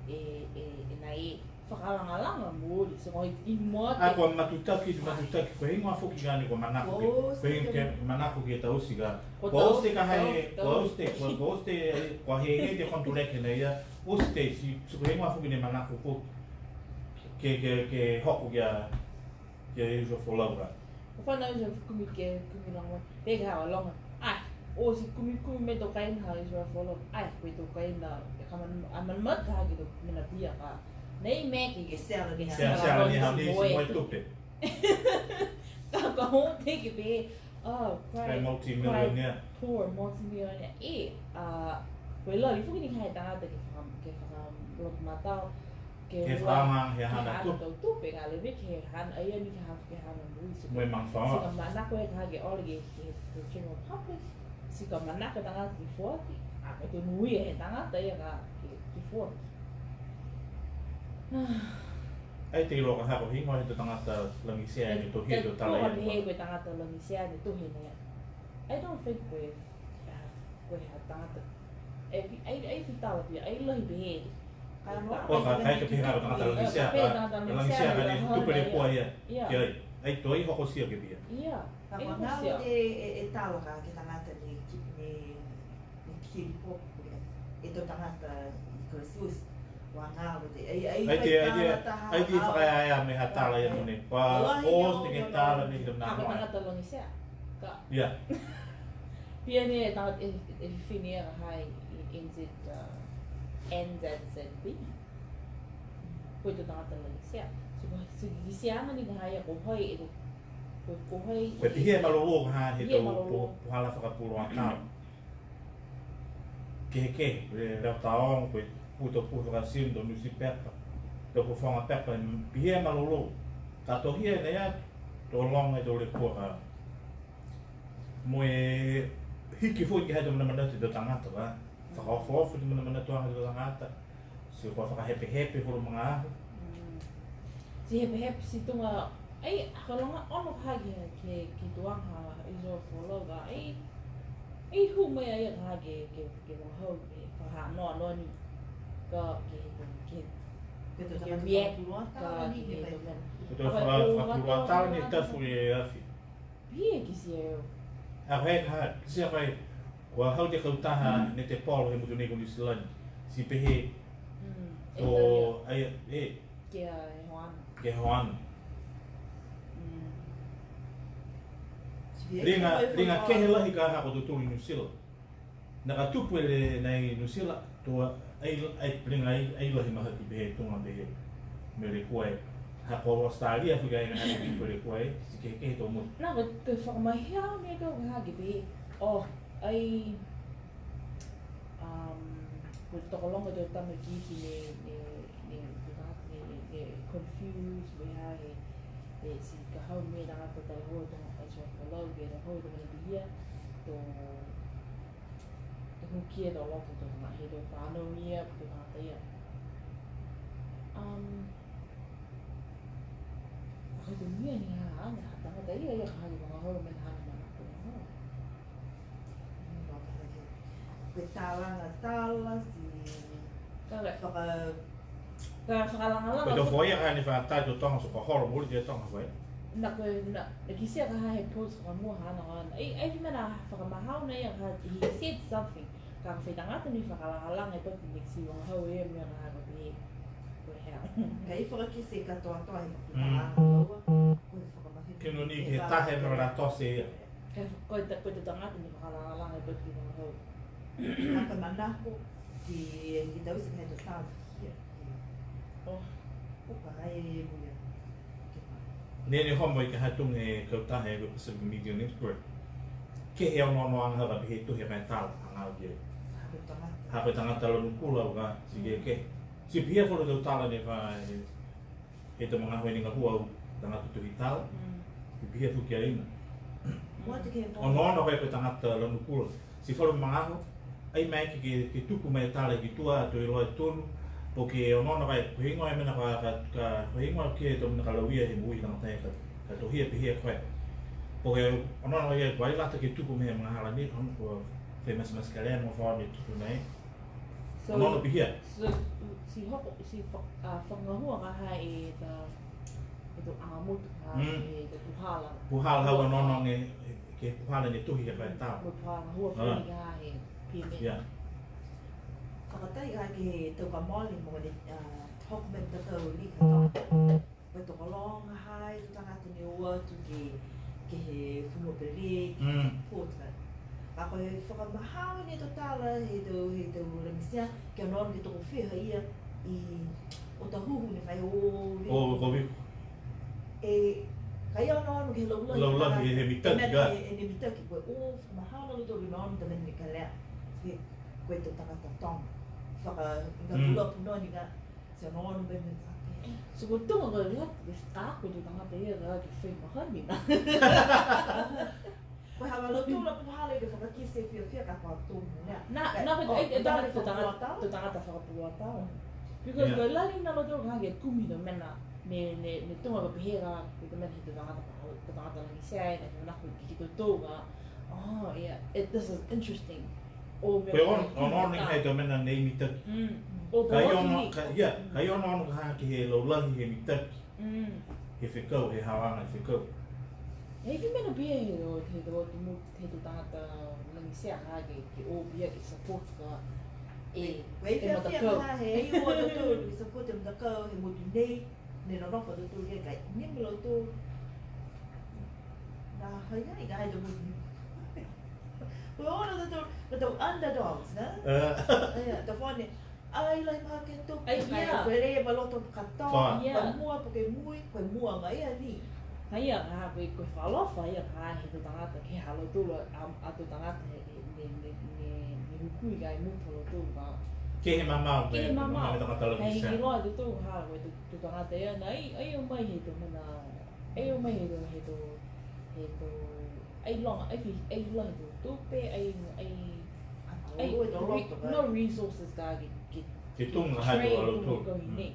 e, e, e nai fakalagalaga mooli, so ko e i mua. A, kua matutaki, matutaki, ko e heigoa foki ka ne kua manako ke, ko e ke manako ke taute ka. Kua taute ka ha e, kua taute, kua taute, kua he, he te contract nei ia, Oti tei, ti, ti ko e heigoa foki ne manako ko ke, ke, ke hoko kia, kia Israel Folau ka. Ko e fanau Israel kumi ke, kumi loga. Pehē a loga. Ai, o ti kumikumi mo e tau kaina ha Israel Folau. Ai, ko e tau kaina, e ka man-, a manamata ke tau mena pihia ka. Nei mena ke, ke sela ni ha. Sela, sela ni ha, ni ti mo e tupe. Ka, ka hoko ke pehē, oh, quite, quite multi-millionaire. Poor, multi-millionaire. E, a, ko e lali foki ni he tagata ke faka-, ke fakaloto matau, ke fakaaoga he haana tau tupe, ka leveki ke he haana, a ia ni ke ha, ke he haana moui. Ti ko e magafaoa. Ti ka manako e ka ke ole ke, ke, ke general public. Ti ka manako e tagata ke foaki. A, ko e tonu ia he tagata ia ka ke, ke foaki. Ai te iloa ka ha ko e heigoa he tau tagata lagisea ne tohi e tau tala ia. Ka ko e pehē ko e tagata lagisea ne tohi nei. I don't think ko e, a, ko e ha tagata. E, ai, ai fitala pihia, ai lahi pehē. Ko e ka, ka e ka pehē ka ko e tagata lagisea, ka lagisea ka ne tupe lekua ia. Ia. Ki ai, ai to ai hokotia ke pihia. Ia. Ka ko e galo e, e, e tala ka ke tagata ne, ne, ne kili popo e, e tau tagata i Christmas. Kua galo te, ai, ai, ai te, ai te, ai te fakaeaea mo e ha tala ia mo ne. Kua o te ke tala ni te nā. Ka ko e tagata lagisea. Ka. Ia. Pihia ni e tagata e, e fifine ia ka ha i N Z, uh, N Z Z B. Ko e tau tagata lagisea. So, ko e, so, kitia aga ni ka ha ia ko hai e, ko, ko hai. Ko e pihia e malolō ka ha he tau pu-, puhala fakapuloa tala. Kehekehe, ko e reo taogo, ko e pu-, tau puha fakatino, tau nusipepa, tau fofoga pepa, pihia e malolō. Ka tohia nei a, to loga e tau lekua ka. Mo e hiki foki ke he tau manamanatu he tau tagata ka. Fakaofoofo e tau manamanatuaga he tau tagata. Ti kua fakahepehepe holo magaaho. Mm. Ti hepehepe ti tuga, ai, ka loga ono ka ke, ke, ke tuaga Israel Folau ka, ai, ai hū mai ai ka ke, ke, ke vagahau, ke fakanoanoa ni, ka ke, ke, ke, ke react, ka ke he tau mena. Ke he tau faka-, fakapuloa tala ni tafu e afi. Pihia kitia e au. A, ko e ka, kitia ko e, kua hau e kautaha netepolo he motu nei ko Niu Silani. Ti pehē, mm, ko, e, ai, e. Ke he hoana. Ke he hoana. Mm. Liga, liga kehe lahi ka ha ko tautolu i Niu Silani. Nā ka tupu e le nai Niu Silani, to ai, ai, ai, ai lahi mahaki pehē tuga pehē. Mo e lekua e. Ha ko Australia foki ai nā ka tupu e lekua e, ti kehekehe tau motu. Nā ka, ka fakamahia ni ka ka hake pehē. Oh, ai, um, ko e tokologa tau tama ikiiki ne, ne, ne, ne, ne confuse, mo e ha e, e, ti ka hau mo e tagata talahaua, to, ai, so, ko lau, ke tahau, to, mo e pihia, to, Te huki e tau loto tau tagata, he tau fānau ia, tau tagata ia. Um, a ko e tau mena ni ha, ha, ha tagata ia, ia ka hake vagahau mena ha ni manako ia. Ko e talaga tala, ti ka faka- Ka fakalagalaga. Ko e tau foia ka ne fakatai to Toga, so ka holo muli ke Toga foia. Nā ko e, nā, nā kitia ka ha he post fakamua haana, haana. Ai, ai, mena fakamahau na ia ka, he said something. Ka fai tagata ni fakalagalaga e pati ne ti vagahau e mena ka ha ko e, ko e hea. Ka e fakakite katoatoa he fakalagalaga, ko e fakamahino. Kino ni ke tahe mena la tose ia. Ka ko e ta-, ko e tau tagata ni fakalagalaga e pati vagahau. Ka manako ki, ki taute ke he tau tau. Oh. Uka ai e mui a. Nei ne homo i ke he tuga e kautaha e Pacific Media Network. Ke he onoonoaga ha ka pehē tohi ka e tau, hagaao ki ai. Ha ko e tagata. Ha ko e tagata lanu kula au ka, ti ke, ke. Ti pihia falu tau tala ne fa, e, e tau magaaho ne gahua au, tagata tohi tala. Mm. Ti pihia foki a ia. Onoono ko e ko e tagata lanu kula. Ti falu magaaho, ai maeke ke, ke, ke tuku mai e tala ki tua, to iloa e tonu. Po ke onoono ko e, ko e heigoa e mena ka, ka, ka, ko e heigoa ke he tau mena ka lauia he moui he tagata ka, ka tohia pihia ko e. Po ke onoono ko e, ko e lata ke tuku mai he magahala ni, onoono ko e fai matematekelea mo e fano ne tuku mai. So, onoono pihia. So, ti hoko, ti fa-, a, fakagahua ka ha e ta, e tau aga motu ka ha, mm, e tau puhala. Puhala ha, puhala. Onoono e, ke puhala ne tohi ke fai tau. Mo e puhala gahua, ah, foki ka ha e P M N. Yeah. Fakataha ka ha ke he tau ka mole mo e, a, hoko mai matakau ni ka tau. Ko e tokologa ha e tau tagata ne o atu ke, ke he fonua pele, ke, mm, support ka. Ka ko e fakamahao ni e tau tala he tau, he tau lamitia, ke onoono ke tokofia ha ia i Otahuhu ne fai o Viko. O, ko Viko. E, ka ia onoono ke he laulahi. Laulahi, he, he mitaki ka. He, he mitaki, ko e o fakamahao a lautolu onoono he mena ne kelea. He, ko e tau tagata Toga. Faka, ka, mm, pula punua ni ka. Ti onoono mai mena tapu. So ko e tuga ko e lata, ko e a, ko e tau tagata ia ka ke fai mahani na. Ko e ha lautolu a puhala ke fakakite e fiafia ka ko e tuga, nā. Nā, nā, ko e, e, e, tau tagata, tau tagata fakapuloa tala. Because, yeah, ko e lali ni a lautolu ka ke kumi tau mena, ne, ne, ne tuga ka pehē ka, ko e tau mena he tau tagata, tau tagata lagi se ai, ne, ne, ko e ki, ki tau tau ka, Oh, yeah. It, this is interesting. O mena. Ko e on-, onoono ni ka e tau mena nei mitaki. Mm. O ka ia onoono, ka, yeah, ka ia onoono ka ha ke he laulahi he mitaki. Mm. He fekau, he haoaga he fekau. He ki mena pihia he o, he tau atu mo, he tau tagata lagi se a ha ke, ke o pihia ke support ka. E, ko e, e fiafia matakau. Ka ha he, e o tautolu ke support e matakau, he motu nei. Ne nonofo a tautolu ke kai, ne mo lautolu. Nā, ha ia, i ka hai tautolu. Ko e ono tautolu, ko e tau underdogs, nā? Ā. Ia, tau fone. Ai, lahi mahaki e tau. Ai, kai, ia. Ko e lē ma loto katoa. Toa. Ia. Ko e mua, po ke mui, ko e mua mai a ni. Ha ia, ha, ko e, ko e fakaalofa, ia, ha, he tau tagata, ke he ha lautolu, a, a tau tagata, he, ne, ne, ne, ne hukui ka e motu a lautolu, ka. Ke he mamao, ke he mamao. Ke he mamao. He iloa e tautolu, ha, ko e tau Tau tagata ia, nā, ai, ai o mai he tau mena, ai o mai he tau, he tau, he tau, ai loga, ai fi-, ai loga he tau tupe, ai, ai, ai, no resources ka ke, ke, ke tuga ha tau train a lautolu. Ko e nei.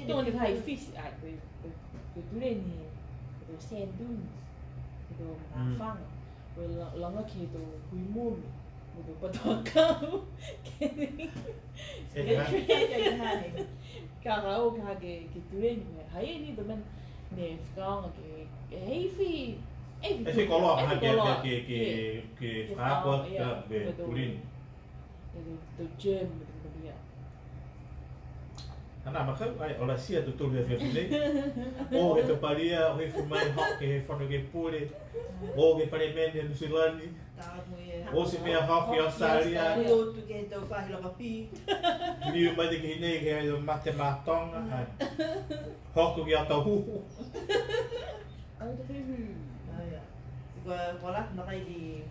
Tuga ni ka e fisi, ai, ko e, ko e, ko e tuleni, ko e tau sand dunes, ko e tau mafaga. Ko e la-, laga ke he tau hui momi, mo e tau patoa kau. Ke, ke, ke, ka hau, ka ke, ke tuleni, ha ia ni tau mena, ne fakaaoga ke, ke, he fai, he fai koloa, he fai koloa, ke, ke, ke, ke fakaaoga, ia, ke tuleni. He tau, tau gym, mo e tau mena ia. Hanā makai, ai, o lasia a tautolu he afiafi nei. O he tau palia, o he fumai hoko ke he Fono Ekepule. O ke he Palemene Niu Silani. O ti mea hoko i Australia. Ui atu ke he tau faahi lakapi. Liu mai ke he nei ke he mate ma Toga. Ai. Hoko ki Otahuhu. Otahuhu. Ai, ia. Ti kua, kua lata makai ki.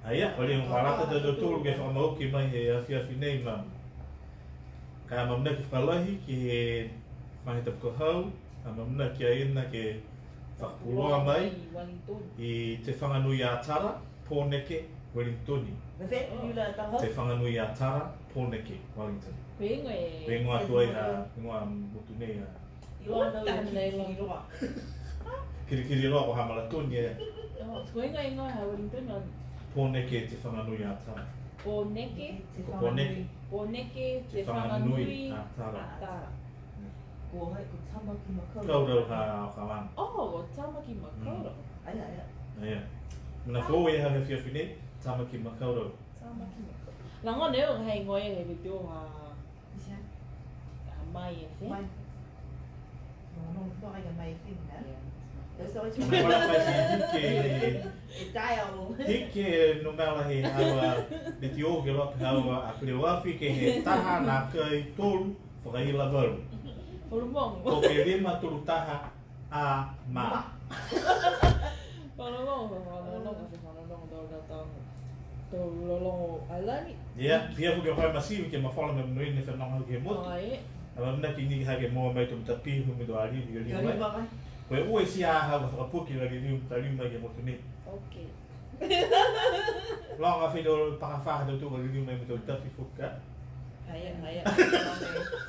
Ai, ia, kua lata a tautolu ke fakamau ki mai he afiafi nei ma. Ka amaamanaki fakalahi ke he faahi tapu ka hau, amaamanaki a ia ke fakapuloa mai i Wellington. I Te Whanganui a Tara, Pōneke, Wellington. Te Whanganui a Tara, Pōneke, Wellington. Ko e igoa e. Ko e igoa atu ai ha, igoa motu nei a. Iloa nā e kirikiriroa. Kirikiriroa ko Hamilton, ia. Oh, ko e igoa, igoa ha Wellington, oh. Pōneke Te Whanganui a Tara. Pōneke? Ko Pōneke. Pōneke Te Whanganui a Tara. A Tara. Mm. Ko hai, ko Tamaki Makaurau. Kaurau ha, ha Wellington. Oh, ko Tamaki Makaurau. Mm. Ai, ai, ai. Ai, ai. Mena foou e ha he afiafi nei, Tamaki Makaurau. Tamaki Makaurau. Lagona e au ha igoa ia he video ha Mai F M. Mai. No, no, no, ai ka Mai F M, nā? Yeah. That's what you. Mena kua lata mai ti hiki e dial. Hiki e numela he haua, ne ti o ke loka haua a Keleoafi ke he taha nākai tolu, fakaila valu. Fakamogo. Ko ke lima tolu taha a ma. Ma. Fakamogo, fakamogo, fakamogo, tolu taha. Tau lologo a Lani. Ia, pihia foki a koe Masivi ke mafola mo e monuina e fenoga ke he motu. Ai. Amanaki ni ha ke moua mai e tau matapihi mo e tau aliu ke liu mai. Liu mai. Ko e ua e tia ha ka fakapuke ka liu, ka liu mai ke he motu nei. Ok. Loga fai tau pakafā ha tautolu ka liu mai mo e tau tafi foki ka. Haia, haia.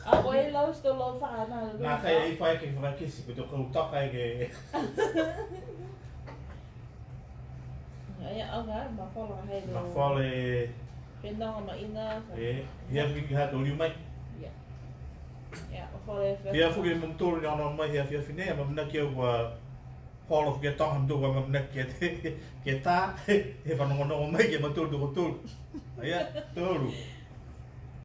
A ko e lau sto lau fā na. Nā kai ai fai ke fakakisi ko e tau kau toka ai ke. Ia, au ga, mafola he tau. Mafola e. Fenoga ma ina. E, ia ki ha tau liu mai. Ia. Ia, mafola e. Ia foki mo mutolu ne onoono mai he afiafi nei, amanaki au kua holo foki e toga ha mutolu kua amanaki ke, ke tā, he fanogonogo mai ke he mutolu tokotolu. Ia, tolu.